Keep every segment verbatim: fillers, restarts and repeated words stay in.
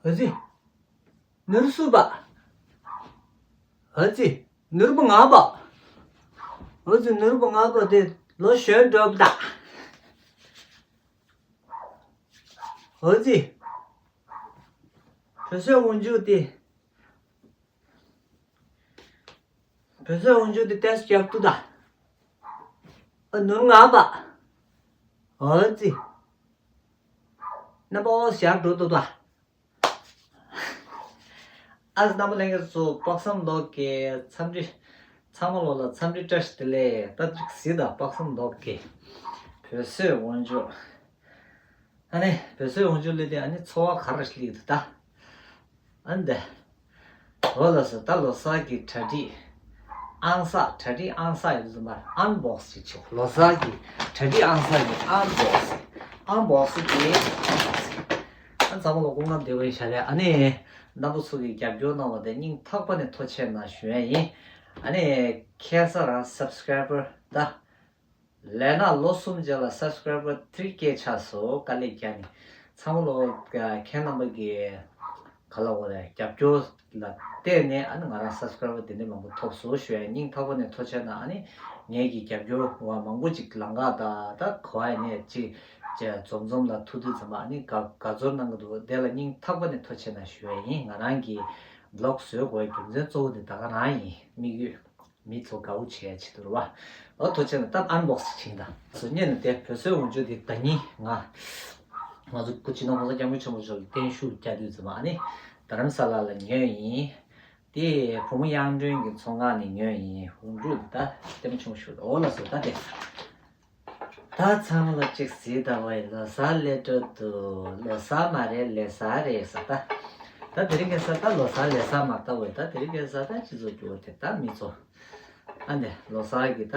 ཨ་ཙི། ནོར་བུ་སུ་པ། ཨ་ཙི། ནོར་བུ་ང་པ། ཨ་ཙི། ནོར་བུ་ང་པ་དེ་ལོ་གཞོན་འགྲོ་པ་ད། ཨ་ཙི། བོད་སོས་འོག་འཇུག་དེ། བོད་སོས་འོག་འཇུག་དེ་ཏེས་རྒྱབ་ཏུ་ད། ཨ། ནོར་ང་པ། ཨ་ཙི། ན་པ་ཞག་འགྲོ་ཏོ་ད། ཨ་ཙི། རྣམ་པ་ལྷན་རྒྱས་ཚོ་དཔག་བསམ་ལོག་གི་འཚམས་འདྲི། ཚང་མ་ལོ་ལ་འཚམས་འདྲི་བཀྲ་ཤིས་བདེ་ལེགས། ད་ཅིག་གཟིགས་དང་། དཔག་བསམ་ལོག་གི་བོད་སོས་འོག་འཇུག་ཨ་ནི་བོད་སོས་འོག་འཇུག་ལས་དེ་ཨ་ནི་འཚོ་བ་ག་རེ་སླེབས་འདུག་ད། ཨ་འདི། འོ་ལགས་སོ། ད་ལོ་གསར་གྱི་གྲ་སྒྲིག་ཨང་གསར། གྲ་སྒྲིག་ཨང་གསར་ཡོད་དུས་ཙམ་པ་ཨན་བོག་སི་ཅིག་བྱེད། ལོ་གསར་གྱི་གྲ་སྒྲིག་ཨང་གསར་གྱི་ཨན་བོག་སི། ཨན་བོག་སི་གྱི་ཨང་བོག་སི། ཨ། ཚང་མ་ལ་སྐུ་ཁམས་བདེ་པོ་ཡིན་ཤག་རེད། ཨ་ནི་རྣམ་པ་ཚོ་གིས་རྒྱབ་སྐྱོར་གནང་བ་དེ་སྙིང་ཐག་པ་ནས་ཐུགས་རྗེ་ཆེ་གནང་ཞུ་ཡ་ཡིན། ཨ་ནི་ཁ་སང་རང་སབ་སི་ཀ་རའི་བར་ད། ལས་ན་ལོ་གསུམ་རྗེས་ལ་སབ་སི་ཀ་རའི་བར་ཐི་རི་ཀེ་ཆགས་སོང་། དཀའ་ལས་བརྒྱབ་ནས། ཚང་མ་ལོ་ཁྱེད་རྣམ་པ་གི་ག་ལ་འོ་རེད། རྒྱབ་སྐྱོར་ལ་བརྟེན་ནས་ཨ་ནི་ང་རང་སབ་སི་ཀ་རའི་བར་དེ་འདྲ་མང་པོ་ཐོབ་སོང་ཞུ་ཡ་སྙིང་ཐག་པ་ནས་ཐུགས་རྗེ་ཆེ་གནང་། ཨ་ནི་ངེད་ཀྱི་རྒྱབ་སྐྱོར་བ་མང་པོ་ཅིག་ལམ་ཁ་དང་ད་ག་བ་ཡིན་ནས་ཅིག་ཅིག་འཛོམས་འཛོམས་ལ་ཐུག་དུས་ཙམ་པ་ཨ་ནི་དགའ་དགའ་ཚོར་གནང་གི་འདུག་དེ་ལ་སྙིང་ཐག་པ་ནས་ཐུགས་རྗེ་ཆེ་གནང་ཞུ་ཡ་ཡིན། ང་རང་གི་བི་ལོག་བཟོ་དགོས་རྒྱུ་མཚན་གཙོ་བོ་དེ་ད་ག་རང་ཡིན། དམིགས་ཡུལ། མི་ཚོ་དགའ་བོ་བྱེད་ཡ་ཆེད་དུ་རེད་བ། འོ། ཐུགས་རྗེ་ཆེ་གནང་། ད་ཨན་བོག་སི་བྱེད་ཡིན་ད། སོ་སྙེ་ནས་དེ་བོད་སོས་འོག་འཇུག་དེ་ད་ཉིན་ང་ང་ཚོ་སྤྱི་ནོར་༸གོང་ས་༸སྐྱབས་མགོན་ཆེན་པོ་མཆོག་གི་བརྟན་བཞུགས་བསྐྱངས་དུས་ཙམ་པ་ཨ་ནི་རྡ་རམ་ས་ལ་ལ་ཉོས་ཡིན། དེ་བུ་མོ་གཡང་སྒྲོན་གྱི་ཚོང་ཁང་ནས་ཉོས་ཡིན། འོག་འཇུག་དེ་ད་བརྟན་པོ་ཆུང་ཞུ། འོ་ལགས་སོ། ད་དེ། ད་ཚང་མ་ལ་ཅིག་གཟིགས་དང་བ་ཡི། ལོ་གསར་སླེབས་འགྲོ་འདུག་ལོ་གསར་མ་རེད། ལོ་གསར་རེད་ཟེར། ད་ད་དེ་རིང་ཁ་སང་ད་ལོ་གསར་ལོ་གསར་མ་ལྟ་བས། ད་དེ་རིང་ཁ་སང་ད་སྤྱི་ཚོགས་འགྱུར་བ་དེ་ད་མི་ཚོ་ཨ་འདི་ལོ་གསར་གྱི་ད་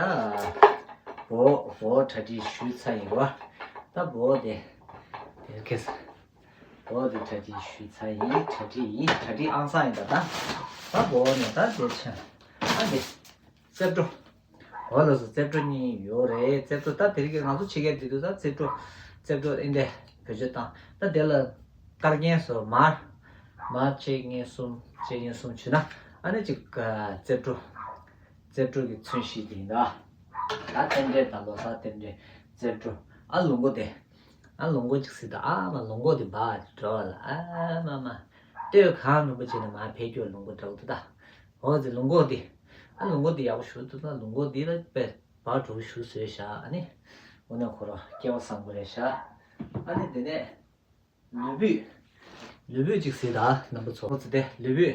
འོ་འོ་གྲ་སྒྲིག་ཞུས་ཚར་ཡིན་བ། ད་འོ་དེ་དེ་རིང་ཁ་སང་འོ་དེ་གྲ་སྒྲིག་ཞུས་ཚར་ཡིན། གྲ་སྒྲིག་ཡིན། གྲ་སྒྲིག་ཨང་གསར་ཡིན། ད་ད་ད་འོ་ནས་ད་དེ་ཆ་ཨ་འདི། རྩེབ་བྲོ། འོ་ལགས་སོ། རྩེབ་བྲོ་གཉིས་ཡོད་རེད། རྩེབ་བྲོ་ད་དེ་རིང་ང་ཚོ་ཕྱི་རྒྱལ་དེ་དུས་ད་རྩེབ་བྲོ་རྩེབ་བྲོ་ཨིན་དེ་བེད་སྤྱོད་བཏང་། ད་དེ་ལ་དཀར་རྒྱན་བཟོ། མར་མར་གཅིག་གཉིས་གསུམ། གཅིག་གཉིས་གསུམ་བྱུགས་ན་ཨ་ནི་ཅིག་རྩེབ་བྲོ་རྩེབ་བྲོ་གི་མཚོན་བྱེད་དེ་ཡིན་ད། ད་རྟེན་འབྲེལ་དང་ལོ་གསར་རྟེན་འབྲེལ་རྩེབ་བྲོ། ཨ་ལུག་མགོ་དེ། ཨ་ལུག་མགོ་ཅིག་གཟིགས་དང་། ཨ་མ་ལུག་མགོ་དེ་འབར་འགྲོ་བ་ལ། ཨ་མ་མ། སྟོད་གངས་རིན་པོ་ཆེ་ནས་མར་ཕེབས་རྒྱུ་ལུག་མགོ་འདྲ་བོ་འདུག་ད། འོ་ཙི་ལུག་མགོ་འདི། ཨ་ལུག་མགོ་འདི་ཡག་པོ་ཞིག་འདུག་ད་ལུག་མགོ་འདི་ལ་དཔེ་འབར་འགྲོ་གི་ཞིག་བཟོས་ཤག་ཨ་ནི། དངོས་གནས་ཁོ་རང་སྐལ་བ་བཟང་པོ་རེད་ཤག་ཨ་ནི་དེ་ནས་ལུས་སྦུག་ལུས་སྦུག་ཅིག་གཟིགས་དང་རྣམ་པ་ཚོ། འོ་ཙི་དེ་ལུས་སྦུག་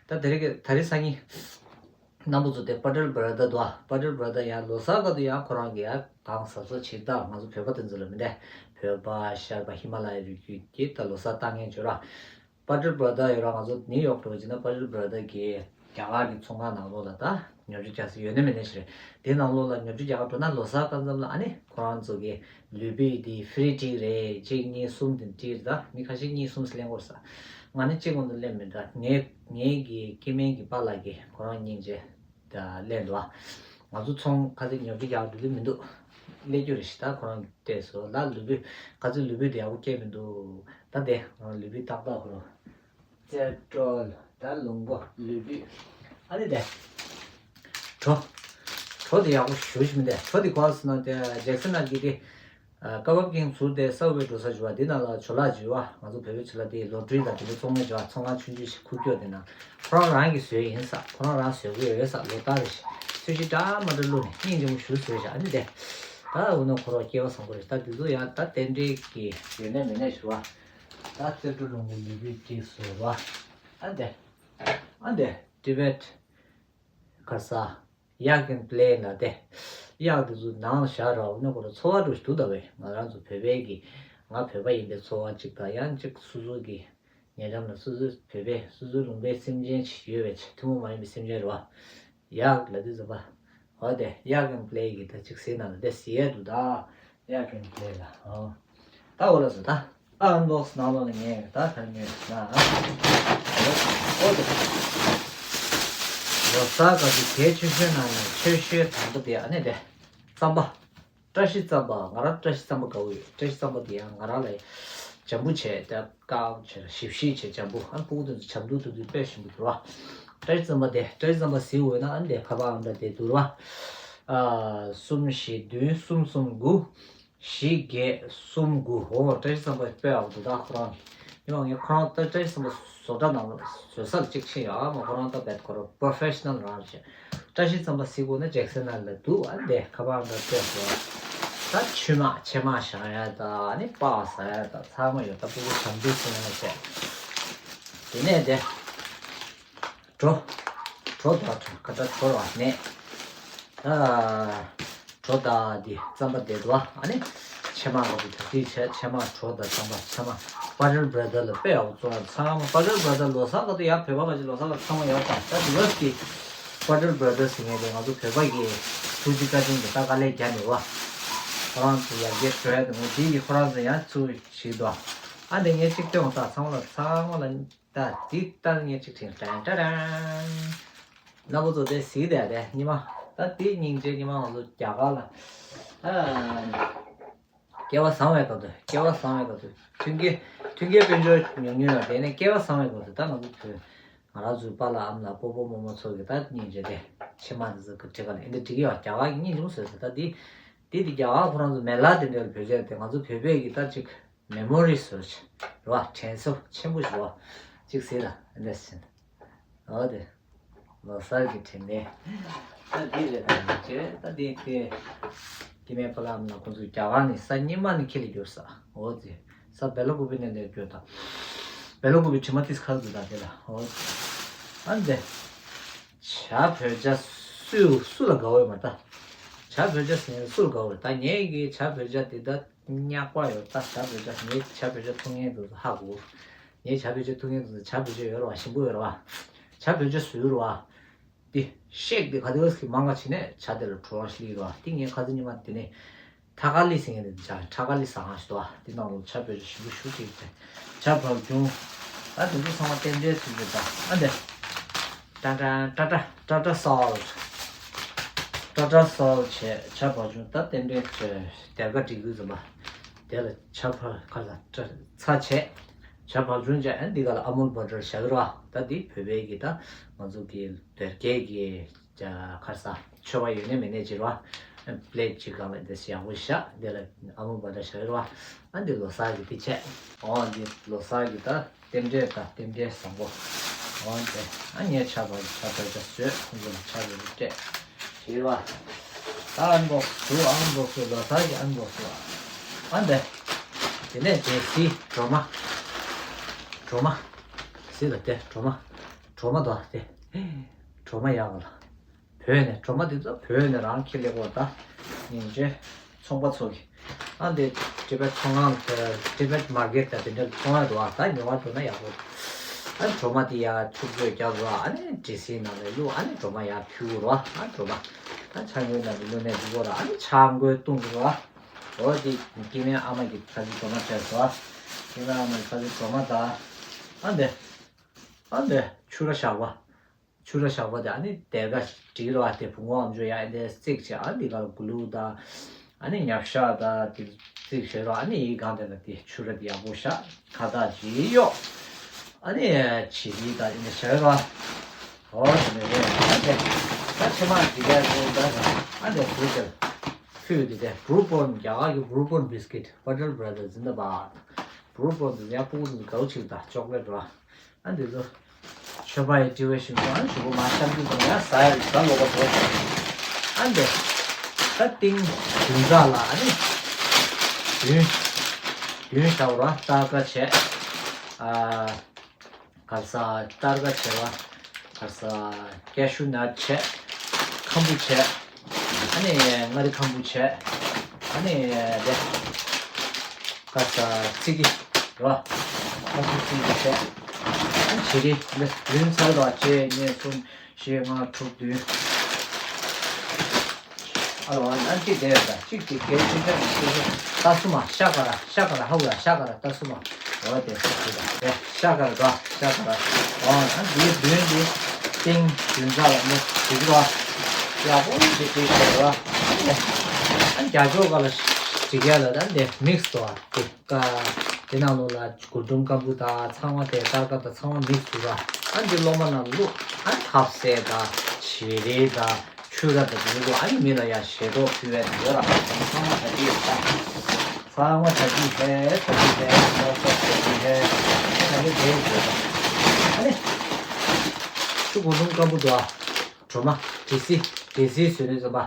ད་དེ་རིང་གི་ད་རིང་སང་ཉིན་རྣམ་པ་ཚོ་དེ་པ་ཊལ་བྷ་ར་དར་འདུག་ཨ། པ་ཊལ་བྷ་ར་དར་ཡང་ལོ་གསར་སྐབས་དུ་ཡང་ཁོ་རང་གི་ཡང་གང་གཟབ་གཟབ་བྱེད་ད། ང་ཚོ་བོད་པ་དེ་ཚོ་ལ་མི་འདྲ། བོད་པ་ཤར་པ་ཧི་མ་ལ་ཡའི་རི་རྒྱུད་ཀྱི་ད་ལོ་གསར་བཏང་མཁན་བྱོས་ར། པ་ཊལ་བྷ་ར་དར་ཡོད་ར། ང་ཚོ་ནིའུ་ཡོག་འགྲོ་བ་བྱས་ན་པ་ཊལ་བྷ་ར་དར་གྱི་རྒྱ་གར་གྱི་ཚོང་ཁང་ནང་ལོགས་ལ་ད་ཉོ་སྒྲུབ་རྒྱག་ས་ཡོད་ན་མེད་ན་ཞིག་རེད། དེ་ནང་ལོགས་ལ་ཉོ་སྒྲུབ་རྒྱག་ག་འགྲོ་ན་ལོ་གསར་སྐབས་མཚམས་ལ་ཨ་ནི་ཁོ་རང་ཚོ་གི་ལུས་སྦུག་དེ་ཧྥི་རི་སྤྲད་རེད། གཅིག་གཉིས་གསུམ་དེ་སྤྲད་རེད། ད་མི་ཁ་ཤས་གཉིས་གསུམ་ཟེར་ལེན་དགོས་ས། ང་ནི་གཅིག་ཀུན་ཏུ་ལེན་མི་འདྲ། ངའི་ངའི་གི་སྐྱེ་དམན་གྱི་པཱ་ལགས་ཀྱིས་ཁོ་རང་སྙིང་རྗེ་ད་ལེན་འདུག་ཨ། ང་ཚོ་ཚོང་ཁ་ཚིག་ཉོ་སྒྲུབ་རྒྱག་འགྲོ་དུས་མི་འདུག་ལས་རྒྱུ་རེ་ཞིག་ད་ཁོ་རང་གིས་སྤྲད་སོང་ལ། ལུས་སྦུག་ཁ་ཚིག་ལུས་སྦུག་དེ་ཡག་པོ་སྐྱེས་མི་འདུག་ད་དེ་ང་ལུས་སྦུག་ཏག་ཏག་ཁོ་རང་རྩེབ་བྲོ་ད་ལུག་མགོ་ལུས་སྦུག་ཨ་ནི་དེ་བྲོ་བྲོ་དེ་ཡག་པོ་ཞུ་ཞིག་མི་འདུག་བྲོ་དེ་གོ་སོང་ན་དེ་ཇེག་སན་ནག་གི་དེ། ཀ་བབ་ཀིང་ཟུར་དེ་སའུ་བེ་འགྲོ་ས་བྱུང་བ་འདི་ནང་ལ་ཇོ་ལགས་བྱུང་བ། ང་ཚོ་བོད་པའི་ཇོ་ལགས་དེ་ལོ་ཊ་རི་དང་དེ་འདྲ་བཙོང་མཁན་བྱུང་བ། ཚོང་ཁང་ཆུང་ཆུང་ཞིག་ཁུག་ཀྱོག་དེ་ནང་ཁོ་རང་རང་གིས་བཟོས་ཡིན་ས། ཁོ་རང་རང་བཟོས་ཀྱི་ཡོད་ས། ལོ་ལྟར་རེ་བཞིན་ཚོས་གཞི་འདྲ་མ་འདྲ་བླུགས་ནས་སྙིང་རྗེ་མོ་ཞིག་བཟོས་བཞག་ཨ་ནི་དེ་ད་འོ་ན་ཁོ་རང་སྐལ་བ་བཟང་པོ་རེད། ད་འདི་ཚོ་ཡང་ད་རྟེན་འབྲེལ་གྱི་ཡོད་ནས་མེད་ནས་ཞུ་བ། ད་རྩེ་བྲོ་ལུང་པའི་ལུས་སྦུག་ཅིག་བཟོས་བ། ཨ་ནི་དེ་ཨ་ནི་དེ་ཊི་བེཊ་ཁ་ས། གཡག་གི་པླེ་ན་དེ། གཡག་དེ་ཚོ་ནང་བཞག་ར་འོ་ན་ཁོ་རང་ཚོར་བ་འདྲ་ཞིག་འདུག་ད་བས། ང་རང་ཚོ་བོད་པའི་གི་ང་བོད་པ་ཡིན་པའི་ཚོར་བ་གཅིག་དང་། ཡང་གཅིག་སོ་སོ་གི་ཉེ་འགྲམ་ལ་སོ་སོའི་བོད་པའི་སོ་སོའི་ལུང་པའི་སེམས་ཅན་ཞིག་ཡོད་པའི་ཆ། ཐུན་མོང་མ་ཡིན་པའི་སེམས་ཅན་རེད་བ། གཡག་ལབ་དུས་ཙམ་པ། འོ་དེ་གཡག་གི་པླེ་གི་ད་གཅིག་ཟེར་ན་ལ་དེ་ཟེར་ཡས་འདུག་ད། གཡག་གི་པླེ་ལ་ཨོ། ད་འོ་ལགས་སོ། ད་ཨན་བོག་སི་ནང་ལོགས་ལ་ངས་ད་ག་རེ་ཉོས་ཟེར་ན། ཨོ་དེ། ལོ་གསར་ག་དུས་གལ་ཆེ་ཤོས་ནང་ནས་ཆེ་ཤོས་དང་པོ་དེ་ཨ་ནི་དེ། རྩམ་པ། བཀྲ་ཤིས་རྩམ་པ། ང་རང་བཀྲ་ཤིས་རྩམ་པ་དགའ་བོ་ཡོད། བཀྲ་ཤིས་རྩམ་པ་དེ་ཡང་ང་རང་ལ་འཇམ་པོ་བྱས་ཏེ་བཀག་བྱས་ཞིབ་ཞིབ་བྱས་འཇམ་པོ། ཨ་ཕྲུ་གུ་དེ་ཚོ་འཇམ་ཐུག་ཐུག་དུས་དཔེ་ཞིམ་པོ་འདུག་བ། བཀྲ་ཤིས་རྩམ་པ་དེ། བཀྲ་ཤིས་རྩམ་པ་གཟིགས་འོས་ན་ཨ་ནི་དེ་ཁ་པར་ཨང་གྲངས་དེ་འདུག་བ། ཨ་གསུམ་བཞི་བདུན་གསུམ་གསུམ་དགུ། བཞི་བརྒྱད་གསུམ་དགུ། འོ་བཀྲ་ཤིས་རྩམ་པ་དཔེ་ཡག་པོ་འདུག་ད་ཁོ་རང་གི། ཉི་མ་ངས་ཁོ་རང་ད་བཀྲ་ཤིས་རྩམ་པ་བཟོ་གྲྭ་ནང་ལ་བཟོ་ས་ལ་གཅིག་ཕྱིན་ཡོད། ཨ་མ་ཁོ་རང་ད་བེད་ཁོ་རང་པོ་རོ་ཕེ་ཤི་ནལ་རང་རེད། བཀྲ་ཤིས་རྩམ་པ་གཟིགས་དགོས་ན་ཇེག་སན་ནལ་ལ་འདུག་ཨ་འདི་ཁ་པར་ཨང་གྲངས་སྤྲད་སོང་། ད་ཆུ་མ་ཕྱེ་མ་བཞག་ཡ་ད་ཨ་ནི་སྤགས་ཟ་ཡ་ད་ཚང་མ་ཡོད། ད་ཕྲུ་གུ་འཇམ་ཐུག་སོང་ཡ་བྱས། དེ་ནས་དེ། གྲོ། གྲོ་དང་གྲོ་ག་ད་གྲོ་བ་ནས། ཨ། གྲོ་དང་དེ་རྩམ་པ་དེ་དོ། ཨ་ནི་ཕྱེ་མ་ག་དུས་དེ་དེ་བྱས། ཕྱེ་མ་གྲོ་དང་རྩམ་པ་ཕྱེ་མ། པ་ཊར་བྷ་ར་དར་ལ་དཔེ་ཡག་པོ་བཙོང་ཡ། ཚང་མ་པ་ཊར་བྷ་ར་དར་ལོ་གསར་ག་དུས་ཡར་བོད་པ་ག་ཅིག་ལོ་གསར་ལ་ཚང་མ་ཡོད་ཙང་། ད་དེ་བས་ཀྱི་པ་ཊར་བྷ་ར་དར་ཟེར་མཁན་དེ་ང་ཚོ་བོད་པ་གི་ཐུགས་རྗེ་བཀའ་དྲིན་གྱིས་ད་དཀའ་ལས་རྒྱག་མི་བ། ཁོ་རང་ཚོ་ཡར་རྒྱས་འགྲོ་ཡ་དེ་ངོ་དེ་གི་ཁོ་རང་ཚོ་ཡང་ཚུར་ཞིག་དོ། ཨ་འདི་ངས་གཅིག་སྟོན་ད་ཚང་མ་ལ་ཚང་མ་ལ། ད་དེ་ལྟར་ངས་གཅིག་དྲན་ཀྲང་ཀྲང་ཀྲང་། ན་བུ་ཚོ་དེ་གཟིགས་དེ་དེ་ཉི་མ། ད་དེ་སྙིང་རྗེ། ཉི་མ་ང་ཚོ་རྒྱ་གར་ལ། ཨ། སྐལ་བ་བཟང་བའི་སྐབས་དུ། སྐལ་བ་བཟང་བའི་སྐབས་དུ། མཐུན་རྐྱེན། མཐུན་རྐྱེན་དཔལ་འབྱོར་ཉུང་ཉུང་ཡོད། དེ་ནས་སྐལ་བ་བཟང་བའི་སྐབས་དུ་ད་ང་ཚོ་བོད། ང་རང་ཚོའི་པཱ་ལགས་ཨ་མ་ལགས་སྤོ་བོ་རྨོ་མོ་ཚོ་གི་ད་སྙིང་རྗེ་དེ། ཕྱེ་མ་དེ་ཚོ་གི་བྲིས་ཀ་ལ་ཨེ་འདི་བྲིས་ཀྱི་ཡོད། རྒྱ་གར་གི་སྙིང་རྗེ་མོ་བཟོས་ཟེར། ད་དེ། དེ་དེ་རྒྱ་གར་ཁོ་རང་ཚོ་མེ་ལ་དེ་འདྲ་ལ་བོད་ཆས་དེ་ང་ཚོ་བོད་པའི་གི་ད་ཅིག་མེ་མོ་རི་བཟོ་ཆ་རེད་བ། དྲན་གསོ་ཆེན་པོ་ཞིག་རེད་བ། ཅིག་ཟེར་ལ་འདི་འདྲ་ཟེར། འོ་དེ་ལོ་གསར་གྱི་དྲན་རྟེན། ད་འདི་རེད། ད་འདི་བྱས། ད་འདི་དེ་སྐྱེ་དམན་པཱ་ལགས་ལ་ཁོང་ཚོ་རྒྱ་གར་ནས་ས་སྙེ་མ་ནས་ཁྱེར་ལ་བསྐྱུར་ས། འོ་དེ་ས་བེ་ལ་ཀུ་པི་ནས་ལ་བསྐྱུར། ད་བེ་ལ་ཀུ་པི་དྲི་མ་ཏིས་ཁར་འདུག་ད་དེ་ལ། འོ་ཨ་འདི་བྱ་བོད་ཇ་སུ་སུ་ལ་དགའ་བོ་ཡོད་མ། ད་བྱ་བོད་ཇ་ཟེར་སུ་ལ་དགའ་བོ་ཡོད། ད་ངས་གི་བྱ་བོད་ཇ་དེ་ད། ཉག་པ་ཡོད། ད་བྱ་བོད་ཇ། ངས་བྱ་བོད་ཇ་འཐུང་མཁན་དེ་ཚོ་ཧ་གོ། ངས་བྱ་བོད་ཇ་འཐུང་མཁན་དེ་ཚོ་བྱ་བོད་ཇ་ཡོད་རེད་བ། ཞིམ་པོ་ཡོད་རེད་བ། བྱ་བོད་ཇ་བཟོས་རེད་བ། དེ་ཤེག་དེ་ག་དེ་ག་ཟིག་མང་ག་བྱས་ནས་བྱ་དེ་ལ་བྲོ་བ་ཞིག་སླེབས་རེད་བ། དེ་ངས་ཁ་སང་ཉི་མ་དེ་ནས་ཐ་ཀ་ལི་ཟེར་མཁན་དེ་བྱ་ཐ་ཀ་ལི་ཟ་ང་ཞིག་འདུག་བ། དེ་ནང་ལ་བྱ་བོད་ཇ་ཞིམ་པོ་ཞིག་བྱས་ཏེ། བྱ་བབས་ཆུང་། ད་དེ་ཚོ་ཚང་མ་རྟེན་འབྲེལ་ཚུལ་དུ་ད་ཨ་འདི། ཀྲ་ཀྲ་ཀྲ་ཀྲ་ཀྲ་ཀྲ་སོལ། ཀྲ་ཀྲ་སོལ་བྱས་བྱ་བབས་ཆུང་། ད་རྟེན་འབྲེལ་བྱས་སྡེར་ཁ་སྒྲིག་དུས་ཙམ་པ། དེ་ལ་བྱ་བ་ཁ་ལ་ཀྲ་ཚ་བྱས། བྱ་བབས་ཆུང་བྱས། ཨ་འདི་ག་ལ་ཨ་མུལ་བ་ཊར་བཞག་གི་རེད་བ། ད་འདི་བོད་པའི་གི་ད་ང་ཚོ་གི་སྡེར་ཁའི་གི་ཁ་ས་མཆོད་པ་ཡོད་ནི་མེད་ནི་ཅིག་རེད་བ། པི་ལེ་ཊི་ཅིག་སྒང་ལ་འདི་ཡག་པོ་བཞག་འདི་ལ་ཨ་མུལ་བ་ཊར་བཞག་གི་རེད་བ། ཨ་འདི་ལོ་གསར་གི་འདི་བྱས། འོ་འདི་ལོ་གསར་གི་ད། རྟེན་འབྲེལ་དང་རྟེན་འབྲེལ་བཟང་པོ། འོ་དེ། ཨ་ངས་ཆ་བ་ཆ་བ་ཆ་བཟོས། ཁོང་ཚོ་ལ་ཆ་བ་སྤྲད། བྱས་པ། ད་ཨན་བོག་སི་བྱུང་། ཨན་བོག་སི་ལོ་གསར་གྱི་ཨན་བོག་སི། ཨ་འདི། དེ་ནས་ཇེ་སི་སྒྲོལ་མ། སྒྲོལ་མ། སི་ལ་དེ་སྒྲོལ་མ། སྒྲོལ་མ་དོ་དེ། སྒྲོལ་མ་ཡག་ག་ལ། བོད་ནས་སྒྲོལ་མ་དེ་ཚོ་བོད་ནས་རང་ཁྱེར་སླེབས་པ་ད། སྙིང་རྗེ། ཚོང་པ་ཚོ་གི། ཨ་འདི་ཊི་བེཊ་ཚོང་ཁང་དེ། ཊི་བེཊ་མར་ཀེཊ་དང་དེ་འདྲ་ཚོང་ཡ་འདུག་ཨ། ད་ཉོ་བ་འགྲོ་ན་ཡག་པོ། ཨ་སྒྲོལ་མ་དེ་ཡ་ཆུ་བརྐོས་རྒྱག་འདུག་ཨ། ཨ་ནི་ཌི་སི་ནང་ལ་བླུགས། ཨ་ནི་སྒྲོལ་མ་ཡ་ཕུལ་འགྲོ་ཨ། སྒྲོལ་མ། ཨ་ཆང་བསྐོལ་ནང་དུ་བླུགས་ནས་འདུག་གོ་ར། ཨ་ནི་ཆང་བསྐོལ་བཏུང་འགྲོ་ཨ། འོ་དེ་སྐྱེ་དམན་ཨ་མ་གི་ཁ་ཟས་སྒྲོལ་མ་བྱས་སོ་ཨ། སྐྱེ་དམན་ཨ་མ་གི་ཁ་ཟས་སྒྲོལ་མ་དང་། ཨ་འདི། ཨ་འདི་ཆུ་ར་ཞགས་པ། ཆུ་ར་ཞགས་པ་དེ་ཨ་ནི་སྡེར་ཁ་བྲིས་རོ་ཨ། དེ་བུ་ངོ་ཨམ་ཅོག་ཡ་ཨ་འདི་བརྩིགས་བྱས། ཨ་འདི་ག་ལ་གུ་ལུ་དང་། ཨ་ནི་ཉབ་ཤ་དང་དེ་བརྩིགས་བྱས་རོ། ཨ་ནི་ཡི་གང་དེ་ལ་དེ་ཆུ་ར་དེ་ཡག་པོ་བཞག་ཁ་བཏགས་ཅིག་གཡོགས། ཨ་ནི་བྱི་རིལ་དང་ཨ་ནི་བྱས་རོ། འོ་དེ་ནས་རེད། ཨ་དེ་ད་ཕྱི་མ་དེ་ག་རེད། ད་ཨ་འདི་བུ་དེ་ལ་ཕུལ། དེ་དེ་བུ་རུ་པོན། རྒྱ་གར་གྱི་བུ་རུ་པོན་བིས་ཀིཊ། པ་ཊལ་བྷ་ར་དར་ཛིན་དཱ་བཱད། བུ་རུ་པོན་དེ་ཡང་ཕྲུ་གུ་དེ་དགའ་བོ་ཅིག་དང་ཅོག་ལེ་ཊི་རོ། ཨ་འདི་ཚོ་མཆོད་པ་ཡི་དྲི་བའི་ཞིང་ཁམས། ཨ་ཞུ་བོ་མ་ཤམ་གྱི་དང་ཡང་ཟ་ཡ་ཟ་ལོ་ག་བོ། ཨ་འདི་ད་ཏིང་བདུན་ཚ་ལ་ཨ་ནི་བདུན་བདུན་ཤ་བོ་ར་སྟར་ཀ་བྱས། ཨ་ག་ས་སྟར་ཀ་བྱས་པ། ག་ས་ཀེ་ཤུ་ནཊ་བྱས། ཁམ་བུ་བྱས། ཨ་ནི་མངའ་རིས་ཁམ་བུ་བྱས། ཨ་ནི་དེ་ག་ས་ཙི་གི་རོ། ཨ་ཙི་ཙི་གི་བྱས། ཨ་ནི་བྱི་རིལ་འདི་བདུན་ཚར་རོ། གཅིག་གཉིས་གསུམ་བཞི་ལྔ་དྲུག་བདུན། ཨ་ལོ་ཨ་གཅིག་དེ་ཡོད་ད། གཅིག་གཅིག་གལ་ཆེ་ཆེ་ཆེ་ཆེ། ད་སུ་མ་ཤ་ཀ་ར་ཤ་ཀ་ར་ཧ་གོ་ཡ། ཤ་ཀ་ར་ད་སུ་མ། འོ་དེ་སུ་དེ་ད་དེ་ཤ་ཀ་ར་ད་ཤ་ཀ་ར། འོ་ཨ་འདི་བདུན་འདི། ཏིང་རྒྱུན་ཚ་ལ་མོ་དེ་ཚོ་ཡག་པོ་ཞིག་བྲིས་བྱས་ར། ཨ་ནི་རྒྱ་ཤོག་ག་ལ་བྲིས་ཡ་ལ་ད་འདི་མིག་སི་དོ་དེ་ཀ་དེ་ནང་ལོགས་ལ་རྒུན་འབྲུམ་སྐམ་པོ་དང་ཚང་མ་དེ་སྟར་ཀ་དང་ཚང་མ་མིག་སི་བྲིས་ར། ཨ་འདི་སློབ་མ་རྣམས་བླུག་ཨ་ཐབ་སེ་དང་བྱི་རིལ་དང་ཆུ་ར་དང་དེ་ཚོ་ཨ་ནི་མི་ལ་ཡ་ཞེ་དྲག་ཕུལ་བའི་ཡོད་ར། ཚང་མ་ད་ཅི་ཡོད་ད། ཚང་མ་གྲ་སྒྲིག་བྱས། གྲ་སྒྲིག་བྱས། ལོ་གསར་གྲ་སྒྲིག་བྱས། ད་ནི་དེ་བྱས། ཨ་ནི། ཆུ་གོ་ལུང་སྐམ་པོ་འདུག་ཨ། གྲོ་མ། འབྲས་སིལ། འབྲས་སིལ་བཟོས་ནས་བཟོས་པ།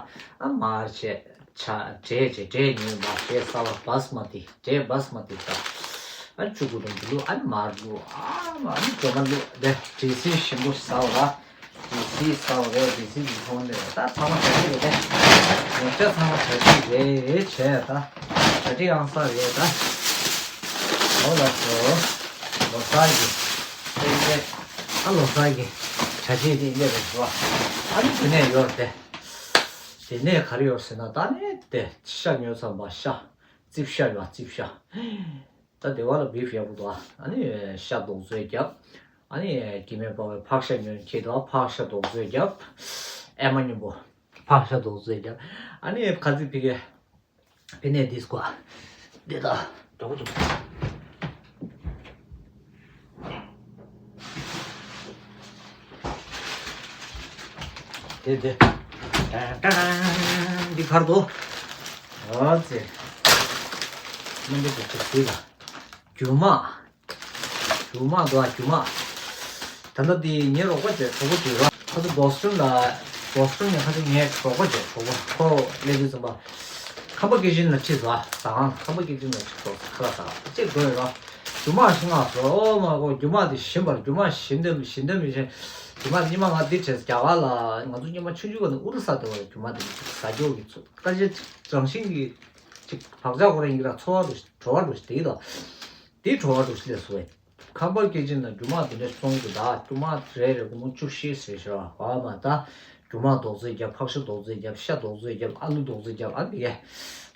ཨ་མར་བྱས། ཆ། འབྲས་བྱས། འབྲས་ཉོས་མར་བྱས། ས་ལ་བཱ་སི་མ་ཏི། འབྲས་བཱ་སི་མ་ཏི་ད། ཨ་ཆུ་གོ་ལུང་འདི་བླུག་ཨ་མར་བླུག་ཨ་མ་ཨ་ནི་གྲོ་མ་བླུག་དེ་འབྲས་སིལ་ཞིམ་པོ་ཟ་བ་ར། དེ་སི་ས་བ་རེད། དེ་སི་གི་ཁོང་ནས་ད་ཚང་མ་གྲ་སྒྲིག་རེད་དེ། ངོ་ཅག་ཚང་མ་གྲ་སྒྲིག་རེད་བྱས་ད། གྲ་སྒྲིག་ཨང་གསར་རེད་ད། ལོ་ལ་སོ། ལོ་གསར་གྱི། ཨ་ལོ་གསར་གྱི་གྲ་སྒྲིག་དེ་འདི་རེད་བ། ཨ་ནི་དེ་ནས་ཡོད་རེད་དེ། དེ་ནས་ག་རེ་ཡོད་ཟེར་ན་ད་ནི་དེ་ཤ་ཉོས་ཚར་བ་ཤ། རྩིབ་ཤ་ཡོད་རྩིབ་ཤ། ད་སྡེ་བ་ལ་བིབ་ཡག་པོ་འདུག་ཨ་ནི་ཤ་རྡོག་བཟོས་རྒྱབ། ཨ་ནི་སྐྱེ་དམན་པ་བའི་ཕག་ཤ་ཉོས་ཁྱེད་དུ་ཕག་ཤ་རྡོག་བཟོས་རྒྱབ། ཨེ་མ་སྙིང་པོ། ཕག་ཤ་རྡོག་བཟོས་རྒྱབ། ཨ་ནི་ཁ་ཚིག་ཕི་གེ། ཕི་ནས་དིས་ཀོ། འདི་ད། འགྲོ་གི་འདུག་དེ་དེ། ཏང་ཏང་། འདི་གར་དུ། ཨོ་ཙེ། མི་འདི་དེ་ཅིག་དེ་ལ། རྒྱུ་མ། རྒྱུ་མ་འདུག་ཨ་རྒྱུ་མ། ད་ལྟ་འདི་ངའི་རོགས་པ་བྱས་གྲོགས་པོ་བྱས་རོགས། ཁ་ཚོ་བོ་སི་ཊོན་ལ། བོ་སི་ཊོན་ནས་ཁ་ཚོ་ངའི་རོགས་པ་བྱས་གྲོགས་པོ་ཁོ་སླེབས་དུས་ཙམ་པ། ཁམས་པ་སྐད་ཆེན་ལ་ཁྲིད་སོང་ཨ། ཟ་ཁང་ཁམས་པ་སྐད་ཆེན་ལ་ཁྲིད་སོང་ཁ་ལག་ཟ་ཁང་ཅེས་འགྲོ་ཡོད་རོགས། རྒྱུ་མ་ཤི་ང་སོ་མ་གོ་རྒྱུ་མ་དེ་ཞིམ་པར་རྒྱུ་མ་ཞིམ་དེ་ཞིམ་དེ་མི་ཤེས། རྒྱུ་མ་སྙི་མ་ང་འདི་བྱས་རྒྱ་གར་ལ་ང་ཚོ་སྙི་མ་ཆུང་ཆུང་བ་ནས་ཨུ་རུ་ས་དེ་བ་རྒྱུ་མ་དེ་ཟ་རྒྱུ་གི་ཚོ་ཁ་ཤས་རང་བཞིན་གྱི་ཅིག་བག་ཆགས་ཁོ་རང་ཡིན་གྱི་ར་ཚོར་བ་འདུག་བྲོ་བ་འདུག་དེ་གི་དོ། དེ་བྲོ་བ་འདུག་ལས་སོ། ཁམས་པ་སྐད་ཆེན་ལ་རྒྱུ་མ་དེ་འདྲ་གསུང་གི་ད་རྒྱུ་མ་རེ་རེ་སྒོར་མོ་བཅུ་བཞི་ཟེར་ཤག་བ་མ་ད། རྒྱུ་མ་རྡོག་རྫིས་བརྒྱབ། ཕག་ཤ་རྡོག་རྫིས་བརྒྱབ། ཤ་རྡོག་རྫིས་བརྒྱབ། ཨ་ལུ་རྡོག་རྫིས་བརྒྱབ། ཨ་ནི་ཡ།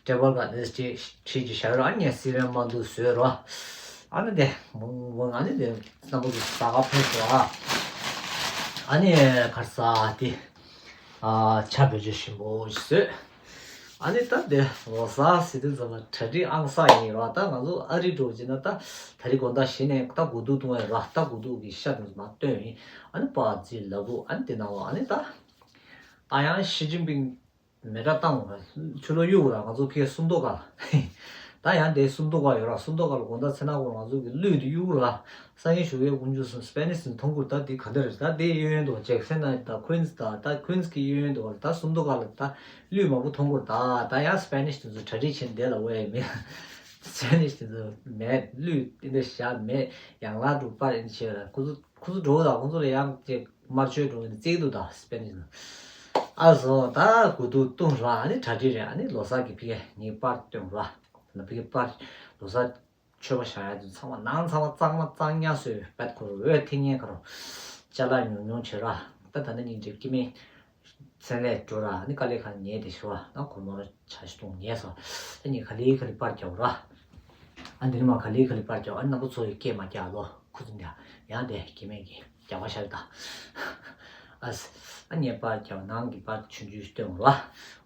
ཊེ་བལ་ག་ནས་ཅི་ཁྲིད་ཀྱི་བཞག་ར་ཨ་ནི་སི་རན་མ་འདུག་བཟོས་རོ། ཨ་ནི་དེ་མོང་མོང་ཨ་ནི་དེ་རྣམ་པ་གི་ཟ་ག་ཕེབས་སོ་ཨ། ཨ་ནི་གར་ས་དེ། ཨ་ཆ་བེད་སྤྱོད་ཞིམ་པོ་ཞིག་བཟོས། ཨ་ནི་ད་དེ་ལོ་གསར་ཟེར་དུས་ཙམ་ལ་གྲ་སྒྲིག་ཨང་གསར་ཡིན་རོགས། ད་ང་ཚོ་ཨ་རི་འགྲོ་བྱས་ན་ད་ད་རེས་དགོང་དག་གཞི་ནས་ད་དགུ་ཐུག་བཏུང་བས་རོགས། ད་དགུ་ཐུག་གི་ཤ་དེ་ཚོ་མར་བཏོན་ཡིན། ཨ་ནི་པ་ཙི་ལ་བུ་ཨ་ནི་དེ་ནང་ལ་ཨ་ནི་ད་ད་ཡང་ཞི་ཅིན་ཕིང་མེ་སྲེག་བཏང་བ་ཆུ་ལོ་གཡུག་ར་ང་ཚོ་ཁའི་སུམ་མདོ་ཁ་ལ། ད་ཡང་དེ་སུམ་མདོ་ཁ་ཡོད་ར་སུམ་མདོ་ཁ་ལ་དགོང་དག་ཚེ་ན་གོ་ང་ཚོ་གི་གླུད་དེ་གཡུག་ར། སང་ཉིན་ཞོགས་ཀས་དགུན་ཆུ་སུམ་སྤེ་ནི་སུམ་མཐོང་གུར་ད་དེ་ག་འདྲ་རེད། ད་དེ་གཡས་གཡོན་དུ་ཇེག་སན་ན་ད་ཁུན་སི་ད་ད་ཁུན་སི་གི་གཡས་གཡོན་དུ་ད་སུམ་མདོ་ཁ་ལ་ད་གླུད་མང་པོ་མཐོང་གུར་ད་ད་ཡང་སྤེ་ནི་སི་དེ་ཚོ་གྲ་སྒྲིག་བྱས་ནས་བསྡད་ལ་འོ་ཡ་མེད། སྤེ་ནི་སི་དེ་ཚོ་མེད་གླུད་དེ་འདྲ་བཞག་མེད། ཡང་ལ་འགྲོ་པར་ཡིན་བྱས་ར་ཁོ་ཚོ་ཁོ་ཚོ་འགྲོ་ད་ཁོ་ཚོ་ལ་ཡང་ཅིག་དམར་མཆོད་འགྲོ་གི་འདུག་བརྩེགས་འདུག་ད་སྤེ་ནི་སི་ཨ་བཟོ་ད་དགུ་ཐུག་བཏུང་ར་ཨ་ནི་གྲ་སྒྲིག་རེད། ཨ་ནི་ལོ་གསར་གི་ཕི་གེ་ངའི་པར་བཏོན་ར་ན་ཕི་གེ་པར་ལོ་གསར་མཆོད་པ་བཞག་ཡ་དེ་ཚང་མ་ནང་ཚང་མ་གཙང་མ་གཙང་ཉག་བཟོས་པད་ཁོ་ར་འོད་ཐིང་ངེ་ཁ་རོ་ཅ་ལག་ཉུང་ཉུང་བྱེད་ར། ད་ད་ནི་སྙིང་རྗེ་སྐྱེ་དམན་མཚན་ལས་འགྲོ་ར་ནི་དཀའ་ལས་ཁག་ཉེ་དེ་ཤི་བ་ན་གོར་མོ་ར་ཆ་ཤི་ཏུང་ཉེ་སོ། ད་ནི་ག་ལི་ག་ལི་པར་རྒྱག་ར། ཨ་འདི་ནི་མ་ག་ལི་ག་ལི་པར་རྒྱག་ཨ་རྣམ་པ་ཚོ་ཡི་སྐད་མ་རྒྱག་ལོ་ཁུ་ཚུ་འདི་ཡང་དེ་སྐྱེ་དམན་གྱི་རྒྱག་པ་ཤར་ད། ཨ་ཨ་ཉེ་པར་རྒྱག་ནང་གི་པར་ཆུང་ཆུང་སྟོན་ར། ཨ་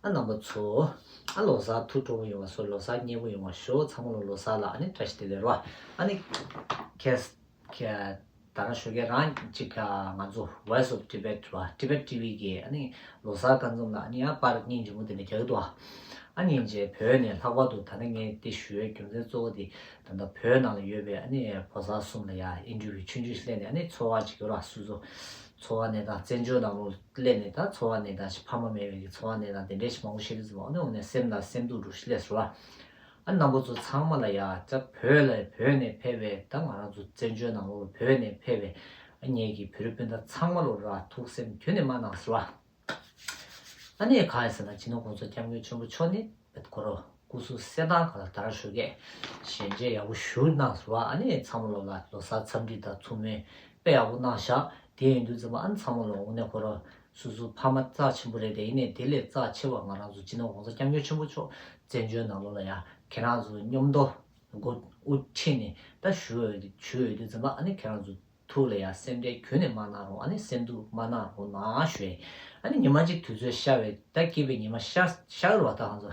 རྣམ་པ་ཚོ། ཨ་ལོ་གསར་ཐུགས་སྤྲོ་པོ་ཡོང་བ་སོ་ལོ་གསར་མཉེས་པོ་ཡོང་བ་ཤོག་ཚང་མ་ལོ་ལོ་གསར་ལ་ཨ་ནི་བཀྲ་ཤིས་བདེ་ལེགས་ར། ཨ་ནི་ཁེ་ཁེ་ད་རང་ཞོགས་ཀས་རང་གཅིག་ང་ཚོ་Voice of Tibet་ར་Tibet T V་གི་ཨ་ནི་ལོ་གསར་སྐབས་མཚམས་ལ་ཨ་ནི་ཡང་པར་སྙིང་རྗེ་མོ་དེ་འདྲ་རྒྱག་གི་འདུག་ཨ་སྙིང་རྗེ་བོད་ནས་ལྷག་པར་དུ་ད་ནི་ངས་འདི་ཞུ་བའི་རྒྱུ་མཚན་གཙོ་བོ་དེ་ད་ལྟ་བོད་ནང་ལ་ཡོད་པའི་ཨ་ནི་ཕོ་གསར་གསུམ་ལ་ཡང་ཨིན་ཊར་བིའུ་ཆུང་ཆུང་ཞིག་ལེན་ནས་ཨ་ནི་ཚོར་བ་ཅིག་ཡོད་ར་སོ་སོ་ཚོར་བ་གནས་སྟངས་བཙན་བྱོལ་ནང་ལོགས་སླེབས་ནས་ད་ཚོར་བ་གནས་སྟངས་ཤིག་ཕ་མ་མེད་པའི་གི་ཚོར་བ་གནས་སྟངས་དེ་འདྲས་ཤིག་མང་པོ་བཤད་དུས་ཙམ་པ་ཨ་ནི་འོ་ནས་སེམས་ལ་སེམས་སྡུག་འགྲོ་ཞིག་སླེབས་སོང་ར། ཨ་རྣམ་པ་ཚོ་ཚང་མ་ལ་ཡ་ཅག་བོད་ལ་བོད་ནས་ཕེབས་པའི་ད་ང་རང་ཚོ་བཙན་བྱོལ་ནང་ལོགས་བོད་ནས་ཕེབས་པའི་ཨ་ངེད་ཀྱི་བོད་རིགས་སྤུན་ཟླ་ཚང་མ་ལོ་ར་ཐུགས་སེམས་ཁྱོན་ནས་མ་གནང་ཟེར་བ། ཨ་ནི་གང་ཡིན་ཟེར་ན་སྤྱི་ནོར་གོང་ས་སྐྱབས་མགོན་ཆེན་པོ་མཆོག་ནི་ཁོ་རང་སྐུ་གཟུགས་གསལ་ཐང་ག་ལ་དར་ཞུ་གས་ཞལ་མཇལ་ཡག་པོ་ཞུ་གནང་ཟེར་བ། ཨ་ནི་ཚང་མ་ལོ་ལ་ལོ་གསར་འཚམས་འདྲི་དང་ཐུགས་སྨོན་དཔེ་ཡག་པོ་གནང་བཞག་དེ་ཡིན་དུས་ཙམ་པ་ཨ་ནི་ཚང་མ་ལོ་དངོས་གནས་ཁོ་རང་སོ་སོ་ཕ་མ་རྩ་ཆེན་པོ་རེད་དེ་ཡིན་ནའི་དེ་ལས་རྩ་ཆེ་བ་ང་རང་ཚོ་སྤྱི་ནོར་གོང་ས་སྐྱབས་མགོན་ཆེན་པོ་མཆོག་བཙན་བྱོལ་ནང་ལོགས་ལ་ཡ་ཁྱེད་རང་ཚོ་མཉམ་དུ་མགོ་དབུ་ཁྲིད་ནས་ད་ཞུ་འོས་ཞུ་འོས་དུས་ཙམ་པ་ཨ་ནི་ཁྱེད་རང་ཚོ་ ཐུགས་ལ་ཡང་སེམས་ཁྲལ་ཁྱོན་ནས་མ་གནང་རོགས། ཨ་ནི་སེམས་སྡུག་མ་གནང་རོགས་གནང་ཞུ་ཡས། ཨ་ནི་ཉི་མ་གཅིག་དུས་ཚོད་ཤར་བས་ད་སྐྱིད་པའི་ཉི་མ་ཤར་ཤར་བ་ད་ང་ཚོ།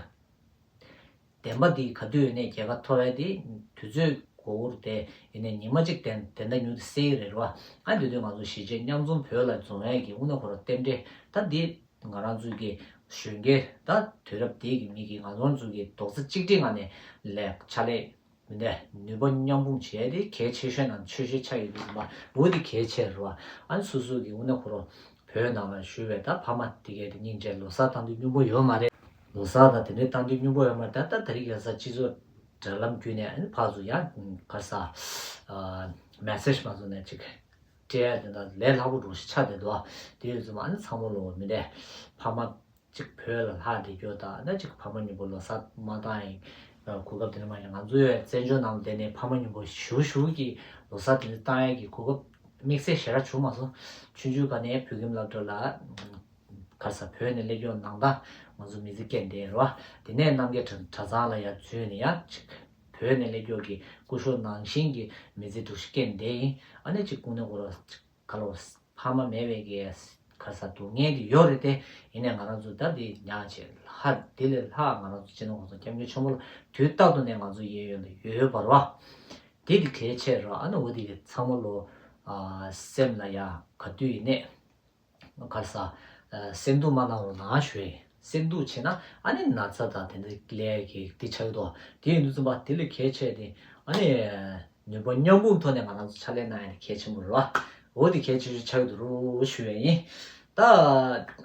བདེན་པ་འདི་ག་དུས་ཡོད་ནས་རྒྱལ་ཁ་ཐོབ་ཡ་དེ་དུས་ཚོད་འགོར་འགོར་དེ་ཡིན་ནས་ཉི་མ་གཅིག་བདེན་བདེན་ད་ཉུང་དུ་སེལ་གྱི་རེད་རོ། ཨ་འདི་དུས་ང་ཚོ་གཞིས་བྱེས་མཉམ་འཛོམས་བོད་ལ་འཛོམས་ཡ་གི་དངོས་གནས་ཁོ་རང་རྟེན་འབྲེལ་ད་འདི་ང་རང་ཚོའི་གི་གཞོན་སྐྱེས་ད་དུས་རབས་འདི་གི་མི་གི་ང་ཚོ་ཚོ་གི་རྡོག་རྩ་གཅིག་སྒྲིལ་ངང་ནས་ལས་ཕྱག་ལས་མི་འདས་ནུས་པ་མཉམ་སྤུངས་བྱས་ཏེ་གལ་ཆེ་ཤོས་ནང་ཆེ་ཤོས་ཆགས་ཡོད་དུས་ཙམ་པ་འོ་དེ་གལ་ཆེ་རེད་བ། ཨ་ནི་སོ་སོ་གི་དངོས་གནས་ཁོ་རང་བོད་ནང་ལ་བཞུགས་པའི་ད་ཕ་མ་དེ་གས་དེ་སྙིང་རྗེ་ལོ་གསར་བཏང་དུས་སྙིང་པོ་ཡོད་མ་རེད། ལོ་གསར་དང་དེ་འདྲའི་བཏང་དུས་སྙིང་པོ་ཡོད་མ་རེད། ད་ད་ད་རིང་རྒྱལ་ས་སྤྱི་ཚོགས་དྲ་ལམ་བརྒྱུད་ནས་ཨ་ནི་ཕར་ཚུར་ཡང་ག་ས་མེ་སེ་ཇི་མ་བཟོ་ནས་ཅིག་སྤྲད་ཡ་དེ་འདྲ་ལས་སླ་པོ་འགྲོ་ཞིག་ཆགས་བསྡད་འདུག་དེ་ཡོད་ཙམ་ཨ་ནི་ཚང་མ་ལོ་མི་འདྲ་ཕ་མ་གཅིག་བོད་ལ་ལྷག་བསྡད་རྒྱུ་དང་ན་གཅིག་ཕ་མ་མཉམ་པོ་ལོ་གསར་མ་བཏང་ཡིན་གོ་སྐབས་དེ་འདྲ་མ་ཡིན། ང་ཚོ་ཡོད་བཙན་བྱོལ་ནང་བསྡད་ནས་ཕ་མ་མཉམ་པོ་ཞུ་ཞུ་གི་ལོ་གསར་དེ་འདྲ་བཏང་ཡ་གི་གོ་སྐབས་དམིགས་བསལ་ཞེ་དྲག་བྱུང་མ་སོང་། ཆུང་ཆུང་སྒང་ནས་བོད་ཁྱིམ་སློབ་གྲྭ་ལ་ག་ས་བོད་ནས་སླེབས་ཀྱོག་ནང་ད་ང་ཚོ་མི་ཚེ་སྐྱེལ་བསྡད་རོ། དེ་ནས་རྣམ་རྒྱལ་གྲྭ་གྲྭ་ཚང་ལ་ཡར་འཛུལ་ནས་ཡར་གཅིག་བོད་ནས་སླེབས་ཀྱོག་གི་སྐུ་ཞབས་ནང་བཞིན་གྱི་མི་ཚེ་སྒྲུབ་ཤིག་སྐྱེལ་བསྡད་ཡིན། ཨ་ནི་གཅིག་སྐུ་ནས་གོ་རོ། ག་ལོ། ཕ་མ་མེད་པའི་གི་ག་ས་སྡུག་བསྔལ་དེ་ཡོད་རེད་དེ། ཡིན་ནའི་ང་རང་ཚོ་ད་དེ་ཉག་ཆེ་ལྷ་དེ་ལས་ལྷག་ང་རང་ཚོ་སྤྱི་ནོར་གོང་ས་སྐྱབས་མགོན་ཆེན་པོ་ལ་དུས་རྟག་ཏུ་ནས་ང་ཚོ་གཡས་གཡོན་ལ་ཡོད་ཡོད་པ་རེད་བ། དེ་དེ་གལ་ཆེ་རེད། ཨ་ནི་འོ་དེ་གི་ཚང་མ་ལོ་སེམས་ལ་ཡ་ག་དུས་ཡིན་ནས་ག་ས་སེམས་སྡུག་མ་གནང་རོགས་གནང་ཞུ་ཡས། སེམས་སྡུག་བྱས་ན་ཨ་ནི་ན་ཚ་དང་དེ་འདྲ་ལས་ཀྱི་དེ་ཆགས་ཀྱི་འདུག་དེ་ཡིན་དུས་ཙམ་པ་དེ་ལས་གལ་ཆེ་དེ་ཨ་ནི། ནུས་པ་མཉམ་སྤུངས་ཐོག་ནས་ང་རང་ཚོ་ཕྱག་ལས་གནང་ཡ་དེ་གལ་ཆེན་པོ་རེད་བ། འོ་དེ་གལ་ཆེ་ཤོས་ཆགས་ཀྱི་འདུག་རོ་ཞུ་ཡ་ཡིན། ད་